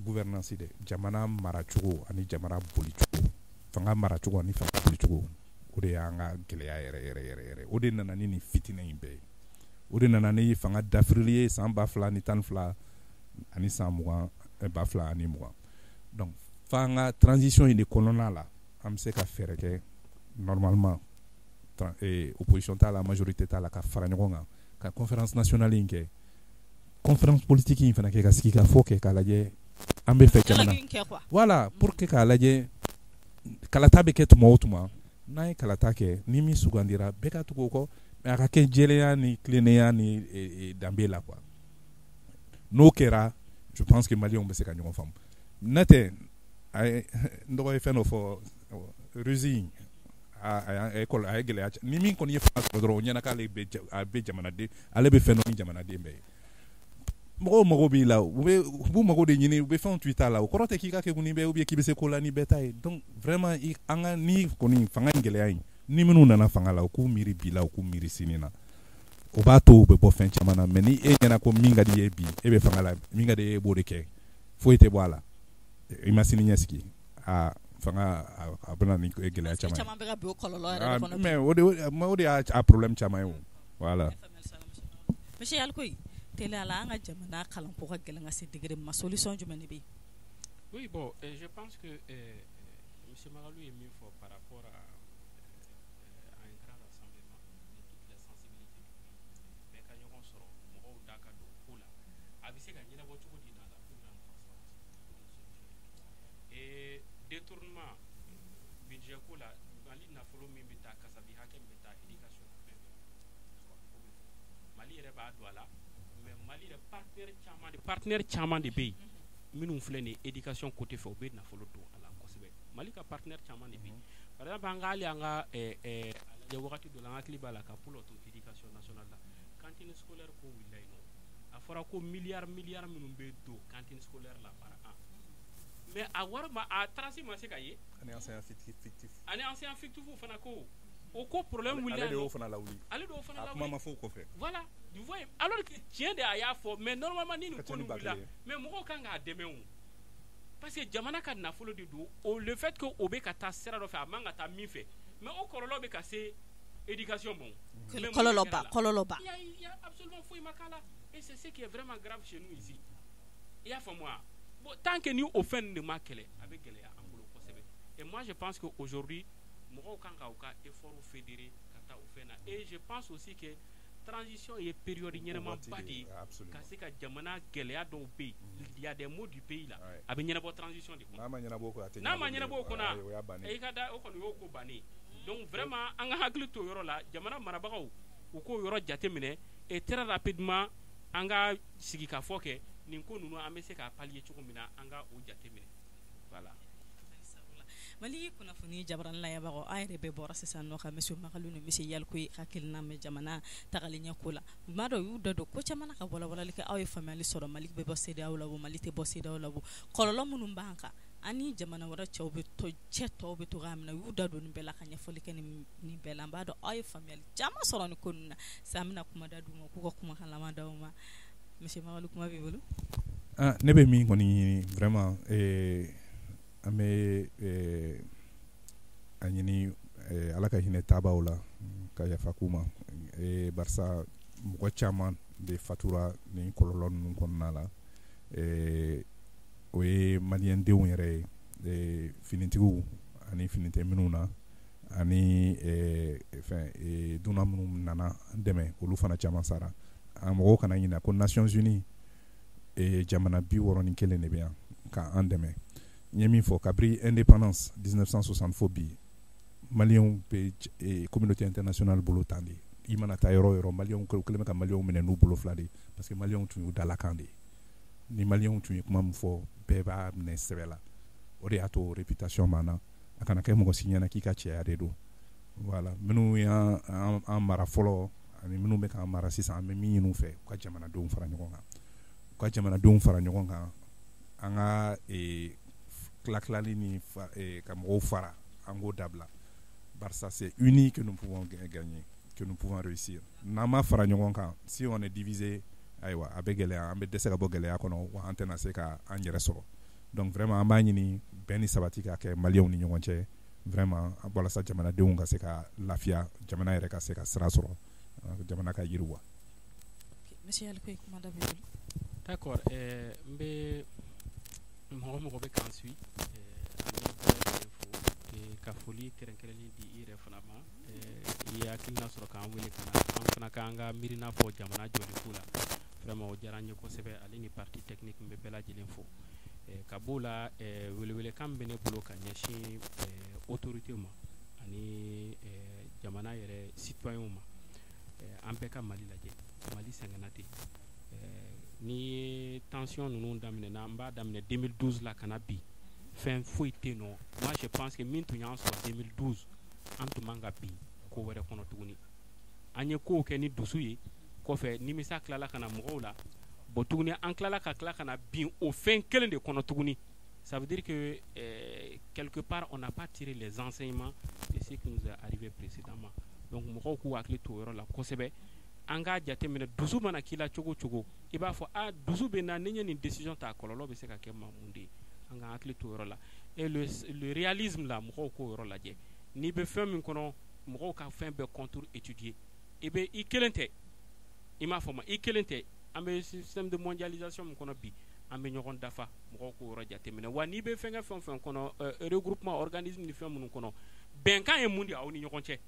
gouvernance dɛ, jamana maracogo ani jamana bolicogo, fanga maracogo ani fanga bolicogo, o de y'an ka gɛlɛya yɛrɛ yɛrɛ yɛrɛ yɛrɛ. O de nana ni nin fitinɛ in bɛɛ ye. O de nana ni fanga dafirili ye san 2012 ani san 2020. Donc f'an ka transition in de kɔnɔna la, an bɛ se ka fɛɛrɛ kɛ normalement, opposition t'a la, majorité t'a la, ka fara ɲɔgɔn kan ka conférence nationale in kɛ, conférence politique in fana kɛ, ka sigi ka fɔ kɛ k'a lajɛ an bɛ fɛ jamana, voilà, pour que k'a lajɛ kalata bɛ kɛ tuma o tuma. N'an ye kalata kɛ, ni min sugandira, bɛɛ ka tugu o kɔ, mais a ka kɛ jɛlenya ni tilennenya ni danbe la quoi. N'o kɛra, je pense que maliyɛnw bɛ se ka ɲɔgɔn faamu. N'o tɛ, a ye n dɔgɔ ye fɛn dɔ fɔ, ruse in, a ye a ye gɛlɛya. Ni min kɔni ye fanga sɔrɔ dɔrɔn, o ɲɛna k'ale bɛ a bɛ jamanaden, ale bɛ fɛn dɔn ni jamanaden bɛɛ ye. Mɔgɔw mago b'i la, u bɛ u b'u mago de ɲini, u bɛ fɛnw to i ta la. O kɔrɔ tɛ k'i ka kɛ ni bɛɛ ou bien k'i bɛ se ko la ni bɛɛ ta ye. Donc vraiment, an ka ni kɔni fanga in gɛlɛya in, ni minnu nana fanga la, u k'u miiri bi la, u k'u miiri sini na, o b'a to u bɛ bɔ fɛn caman na. Mais ni e ɲɛna ko min ka di i ye bi, e bɛ fanga la, min ka di e ye, e b'o de kɛ, foyi tɛ bɔ a la, i ma sini ɲɛsigi, aa, fanga a bɛna ni gɛlɛya caman ye. Caman bɛ ka bin o kɔlɔlɔ yɛrɛ de kɔnɔ. Mais o de y'a problème caman ye o, voilà. Monsieur Yalikoyi, teliya la, an ka jamana kalanko ka gɛlɛn ka se degré ma, solution jumɛn de bɛ yen? Oui, bon, je pense que M. Magalou ye min fɔ par rapport à un grand rassemblement de toutes les sensibilités du pays, bɛɛ ka ɲɔgɔn sɔrɔ, mɔgɔw da ka don ko la, a bɛ se ka ɲɛnabɔ cogo di dans la plus grande transparence, et détournement budget ko la, Mali nafolo min bɛ taa, kasabi hakɛ min bɛ taa éducation na, bɛɛ bɛ o bɛ fɔ. Mali yɛrɛ b'a don a la, mais Mali yɛrɛ partenaire caman de bɛ yen minnu filɛ nin ye éducation côté fɛ, u bɛ nafolo don a la kosɛbɛ. Mali ka partenaire caman de bɛ yen. Par exemple, an ka hali an ka a lajɛ, wagati dɔ la, an hakili b'a la ka Polo to éducation nationale la, cantine scolaire ko wulila yen nɔ. A fɔra ko miliyari miliyari minnu bɛ don cantine scolaire la par an, mais a wari ma, a trace ma se ka ye. Ani enseignant fictif. Ani enseignant fictif fana, ko o ko problème wulila. Ale de y'o fana lawuli. Ale de y'o fana A lawuli. kuma ma fɔ o kɔfɛ. Voilà, tu vois, alors que tiɲɛ de, a y'a fɔ, mais normalement ni nin Ka ca ko ni nin ba wulila, kelen ye. mais mɔgɔw kan k'a dɛmɛ o, parce que jamana ka nafolo de don. O le fait que o bɛ ka taa sira dɔ fɛ, a man ka taa min fɛ, mais o kɔlɔlɔ bɛ ka se éducation ma o. Mais mun de Kɔlɔlɔba. Kɛra la? Kɔlɔlɔba. Il y a absolument foyi ma k'a la, et c'est ce qui est vraiment grave chez nous ici. I y'a faamu wa? Bon, tant que ni o fɛn de ma kɛlɛ, a bɛ gɛlɛya an bolo kosɛbɛ. Et moi, je pense que aujourd'hui, mɔgɔw kan ka u ka effort fédérer ka taa o fɛn na. Et je pense aussi que transition ye période ɲɛnamaba de ye ka se ka jamana gɛlɛya dɔw bɛ yen, il y a des maux du pays là, a bɛ ɲɛnabɔ transition de kɔnɔ. N'a ma ɲɛnabɔ o kɔnɔ, a tɛ. N'a ma ɲɛnabɔ o kɔnɔ, i ka da o kɔni y'o ko bannen. Donc vraiment, an ka hakili to o yɔrɔ la. Jamana marabagaw, u k'o yɔrɔ jateminɛ et très rapidement, an ka sigikafɔ kɛ nin ko ninnu, an bɛ se k'a pallier cogo min na, an ka o jateminɛ, voilà. Mali kunnafoni jabarani layɛbagaw, an yɛrɛ bɛɛ bɔra sisan nɔ ka monsieur Makalou ni monsieur Yalcouyé hakilina mɛn jamana tagalen ɲɛ ko la. U m'a dɔn, u y'u da don ko caman na ka walawalali kɛ. Aw ye faamuyali sɔrɔ Mali bɛ bɔ CEDEAO la o, Mali tɛ bɔ CEDEAO la o, kɔlɔlɔ minnu b'an kan ani jamana wɛrɛ cɛw bɛ to cɛ tɔw bɛ togoya min na, u y'u da don nin bɛɛ la ka ɲɛfɔli kɛ nin bɛɛ la. N b'a dɔn aw ye faamuyali caman sɔrɔ nin ko ninnu na. Sisan an bɛna kuma da d'u ma k'u ka kumakan laban d'aw ma. Monsieur Makalou, kuma b'i bolo. Ah, ne bɛ min kɔni ɲini vraiment, an bɛ a ɲini Ala ka hinɛ taabaw la ka yafa k'u ma, barisa mɔgɔ caman de fatura nin kɔlɔlɔ ninnu kɔnɔna la. O ye maliyɛndenw yɛrɛ ye, finitigiw ani fini tɛ minnu na, ani fɛn dunan minnu nana dɛmɛ, olu fana caman sara. A mɔgɔw kana ɲinɛ ko Nations Unies, jamana 61 de bɛ yan k'an dɛmɛ. N ye min fɔ, kabini indépendance 1960 fo bi, maliyɛnw bɛ communauté internationale bolo tan de. I mana taa yɔrɔ o yɔrɔ, maliyɛnw kɛlen bɛ ka maliyɛnw minɛ n'u bolo fila de, parce que maliyɛnw tun y'u dalakan de ye. Ni maliyɛnw tun ye kuma min fɔ, bɛɛ b'a minɛ sɛbɛ la. O de y'a to réputation b'an na. A kana kɛ mɔgɔ si ɲɛna k'i ka cɛya de don. Voilà, minnu y'an an mara fɔlɔ ani minnu bɛ k'an mara sisan, an bɛ min ɲini u fɛ, u ka jamanadenw fara ɲɔgɔn kan, u ka jamanadenw fara ɲɔgɔn kan. An ka tila tilali ni ka mɔgɔw fara, an k'o dabila, barisa c'est unis que nous pouvons gagner, que nous pouvons réussir. N'an ma fara ɲɔgɔn kan, si on est divisé, ayiwa, a bɛ gɛlɛya, an bɛ dɛsɛ ka bɔ gɛlɛya kɔnɔ, wa an tɛna se ka an yɛrɛ sɔrɔ. Donc vraiment, an b'a ɲini bɛn ni sabati ka kɛ maliyɛnw ni ɲɔgɔn cɛ vraiment, walasa jamanadenw ka se ka lafiya, jamana yɛrɛ ka se ka sira sɔrɔ, jamana ka yiriwa. Monsieur Yalcouyé, kuma da b'i bolo. D'accord, n bɛ mɔgɔ mɔgɔ bɛ k'an suit, an bɛ bɛɛ lajɛlen fo ka foli kɛrɛnkɛrɛnlen di i yɛrɛ fana ma. I ye hakilina sɔrɔ k'an wele ka na an fana k'an ka miirina fɔ jamana jɔli ko la. Vraiment, o diyara an ye kosɛbɛ. Ale ni partie technique, n bɛ bɛɛ lajɛlen fo. Ka b'o la, welewelekan min bɛ ne bolo ka ɲɛsin autorité ma ani jamana yɛrɛ citoyen ma, an bɛɛ ka Mali lajɛ. Mali sɛgɛnna ten. N'i ye tension ninnu daminɛ na, n b'a daminɛ 2012 la ka na bi, fɛn foyi tɛ yen nɔ. Moi, je pense que min tun y'an sɔrɔ 2012, an tun man ka bin ko wɛrɛ kɔnɔ tuguni. An ye kow kɛ ni dusu ye, kɔfɛ nimisa tilala ka na mɔgɔw la. Bon, tuguni an tilala ka tila ka na bin o fɛn kelen de kɔnɔ tuguni. Ça veut dire que quelque part, on n'a pas tiré les enseignements de ce qui nous est arrivé précédemment. Donc mɔgɔw k'u hakili to o yɔrɔ la kosɛbɛ. An k'a jateminɛ, dusu mana k'i la cogo o cogo, i b'a fɔ a dusu bɛ na, ni n ye nin décision ta, a kɔlɔlɔ bɛ se ka kɛ ma mun de ye. An ka hakili to o yɔrɔ la. Et le réalisme la, mɔgɔw k'o yɔrɔ lajɛ. N'i bɛ fɛn min kɔnɔ, mɔgɔw ka fɛn bɛɛ contour étudier. I bɛ i kelen tɛ, i m'a fɔ ma, i kelen tɛ. An bɛ système de mondialisation min kɔnɔ bi, an bɛ ɲɔgɔn dafa. Mɔgɔw k'o yɔrɔ jateminɛ. Wa n'i bɛ fɛnkɛ fɛn o fɛn kɔnɔ, regroupement, organisme ni fɛn minnu kɔnɔ, bɛnkan ye mun de ye aw ni ɲɔgɔn cɛ?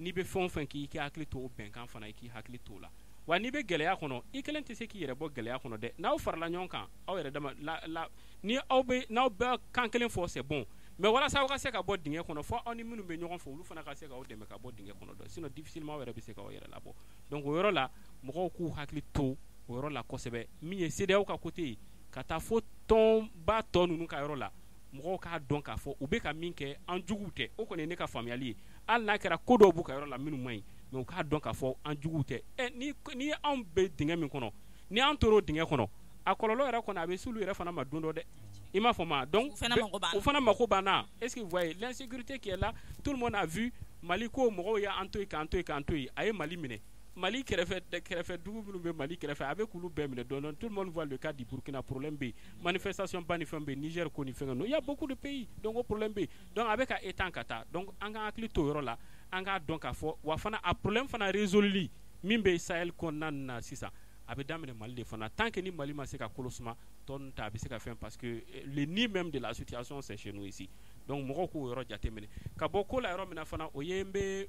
N'i bɛ fɛn o fɛn k'i hakili to o bɛnkan fana, i k'i hakili to o la. Wa n'i bɛ gɛlɛya kɔnɔ, i kelen tɛ se k'i yɛrɛ bɔ gɛlɛya kɔnɔ dɛ. N'aw farala ɲɔgɔn kan, aw yɛrɛ dama la la, ni aw bɛ n'aw bɛɛ kan kelen fɔ, c'est bon. Mais walasa aw ka se ka bɔ dingɛ kɔnɔ, fo aw ni minnu bɛ ɲɔgɔn fɛ, olu fana ka se k'aw dɛmɛ ka bɔ dingɛ kɔnɔ dɛ. Sinon, difficilement aw yɛrɛ bɛ se k'aw yɛrɛ labɔ. Donc o yɔrɔ la, mɔgɔw k'u hakili to o yɔrɔ la kosɛbɛ. Min ye CEDEAO ka côté ye, ka taa fo tɔnba tɔ ninnu ka yɔrɔ la, mɔgɔw k'a dɔn k'a fɔ u bɛ ka min kɛ, an juguw tɛ. O kɔni ye ne ka faamuyali ye. Hali n'a kɛra ko dɔw b'u ka yɔrɔ la minnu man ɲi, mais u k'a dɔn k'a fɔ an juguw tɛ. Ɛ, ni anw bɛ dingɛ min kɔnɔ, ni an tor'o dingɛ kɔnɔ, a kɔlɔlɔ yɛrɛ kɔnɔ, a bɛ s'olu yɛrɛ fana ma don dɔ dɛ. I m'a fɔ ma? Donc o fana mako b'an na. Est-ce que vous voyez l'insécurité qui est là? Tout le monde a vu Mali ko mɔgɔw y'an to yen, k'an to yen, k'an to yen. A ye Mali minɛ, Mali kɛrɛfɛ kɛrɛfɛ dugu minnu bɛ Mali kɛrɛfɛ, a bɛ k'olu bɛɛ minɛ dɔɔnin dɔɔnin. Tout le monde voit le cas du Burkina, problème bɛ yen, manifestation ba ni fɛn bɛ yen, Niger ko ni fɛn ninnu, il y a beaucoup de pays. Donc o problème bɛ yen. Donc a bɛ ka étend ka taa. Donc an ka hakili to o yɔrɔ la, an k'a dɔn k'a fɔ wa fana a problème fana résolu min bɛ Sahel kɔnɔna na sisan. A bɛ daminɛ Mali de fana. Tant que ni Mali ma se ka kolo suma, tɔ ninnu ta a bɛ se ka fɛn, parce que le nid même de la situation, c'est chez nous ici. Donc mɔgɔw k'o yɔrɔ jateminɛ. Ka bɔ ko la yɔrɔ min na fana, o ye n bɛ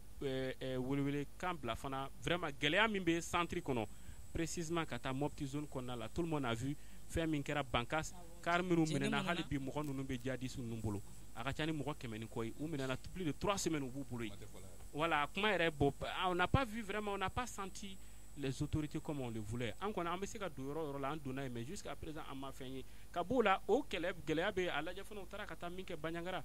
welewelekan bila fana, vraiment gɛlɛya min bɛ centre kɔnɔ, précisément ka taa Mopti zone kɔnɔna la. Tout le monde a vu fɛn min kɛra Bankas, car minnu minɛna, hali bi mɔgɔ ninnu bɛ djihadistes ninnu bolo. A ka ca ni mɔgɔ 100 ni kɔ ye, u minɛna plus de 3 semaines, u b'u bolo yen. Voilà, kuma yɛrɛ bɔ, on n'a pas vu vraiment, on n'a pas senti les autorités comme on le voulait. An kɔni an bɛ se ka don yɔrɔ o yɔrɔ la, an donna yen, mais jusqu'à présent an ma fɛn ye ka b'o la. O kɛlɛ gɛlɛya bɛ a lajɛ fana, u taara ka taa min kɛ Bandiagara,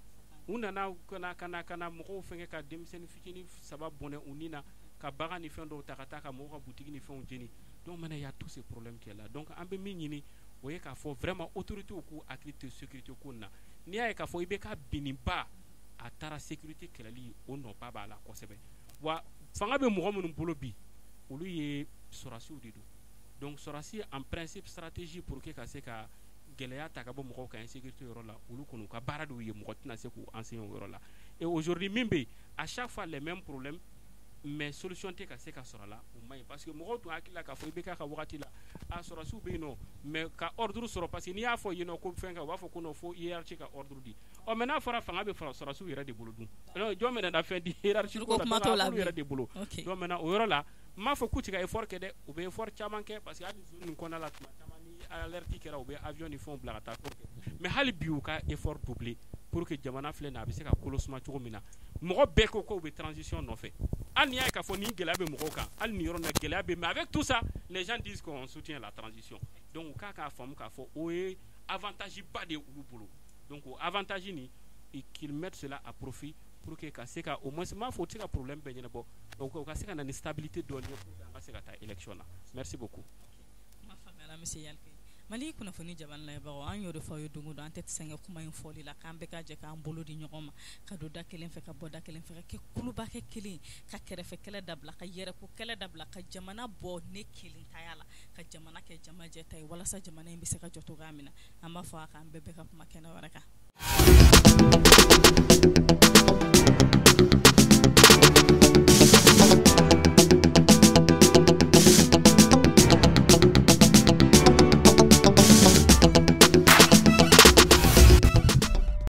u nana ka na mɔgɔw fɛngɛ, ka denmisɛnnin fitinin saba bɔnɛ u ni na, ka bagan ni fɛn dɔw ta ka taa ka mɔgɔw ka boutique ni fɛnw jeni. Donc maintenant, il y a tous ces problèmes qui est là. Donc an bɛ min ɲini, o ye k'a fɔ vraiment autorités k'u hakili to sécurité ko in na. N'i y'a ye k'a fɔ i bɛ ka binniba, a taara sécurité kɛlɛli, o nɔba b'a la kosɛbɛ. Wa fanga bɛ mɔgɔ minnu bolo bi, olu ye sɔrɔdasiw de don. Donc sɔrɔdasi, en principe, stratégie pour que ka se ka gɛlɛya ta ka bɔ mɔgɔw kan insécurité yɔrɔ la, olu kɔni u ka baara de y'u ye, mɔgɔ tɛna se k'u enseigner o yɔrɔ la. Et aujourd'hui min bɛ yen, à chaque fois les mêmes problèmes, mais solution tɛ ka se ka sɔrɔ a la. O man ɲi, parce que mɔgɔw tun hakili la k'a fɔ i bɛ k'a ka wagati la, a sɔrɔdasiw bɛ yen nɔ, mais ka ordre sɔrɔ, parce que n'i y'a fɔ yen nɔ ko fɛn kɛ, u b'a fɔ ko non, fo hiérarchie ka ordre di. Ɔ, mais n'a fɔra fanga bɛ sɔrɔdasiw yɛrɛ de bolo dun, jɔn bɛna na fɛn di hiérarchie ko la? Kuma t'o la. A b'olu yɛrɛ de bolo. Donc maintenant, o yɔrɔ la, n m'a fɔ k'u tɛ ka effort kɛ dɛ, u bɛ effort caman kɛ, parce que hali zone nin kɔnɔna la, tuma caman ni alerte kɛra, u bɛ avion ni fɛnw bila ka taa fɛnw kɛ, mais hali bi u ka effort doubler pour que jamana filɛ nin ye, a bɛ se ka kolo suma cogo min na. Mɔgɔ bɛɛ ko k'u bɛ transition nɔfɛ, hali n'i y'a ye k'a fɔ nin gɛlɛya bɛ mɔgɔw kan, hali nin yɔrɔ in na gɛlɛya bɛ, mais avec tout ça, les gens disent qu'on soutient la transition. Donc u k'a k'a faamu k'a fɔ o ye avantage ba de ye olu bolo. Donc o avantage nin, qu'ils mettent cela à profit pour que ka se ka au moins, n m'a fɔ u tɛ se ka problème bɛɛ ɲɛnabɔ, donc u ka se ka na ni stabilité dɔɔni ye pour que an ka se ka taa élection na. Merci beaucoup. Kuma faamuyala, monsieur Yalke. Mali kunnafoni jabani layɛbagaw, an y'o de fɔ aw ye don o don, an tɛ sɛgɛn kuma in fɔli la, k'an bɛɛ ka jɛ k'an bolo di ɲɔgɔn ma, ka don da kelen fɛ, ka bɔ da kelen fɛ, ka kɛ kuluba kɛ kelen, ka kɛrɛfɛ kɛlɛ dabila, ka yɛrɛko kɛlɛ dabila, ka jamana bɔ ne kelen taya la, ka jamana kɛ jamajɛ ta ye, walasa jamana in bɛ se ka jɔ cogoya min na. An b'a fɔ a k'an bɛɛ bɛɛ ka kuma kɛnɛ wɛrɛ kan.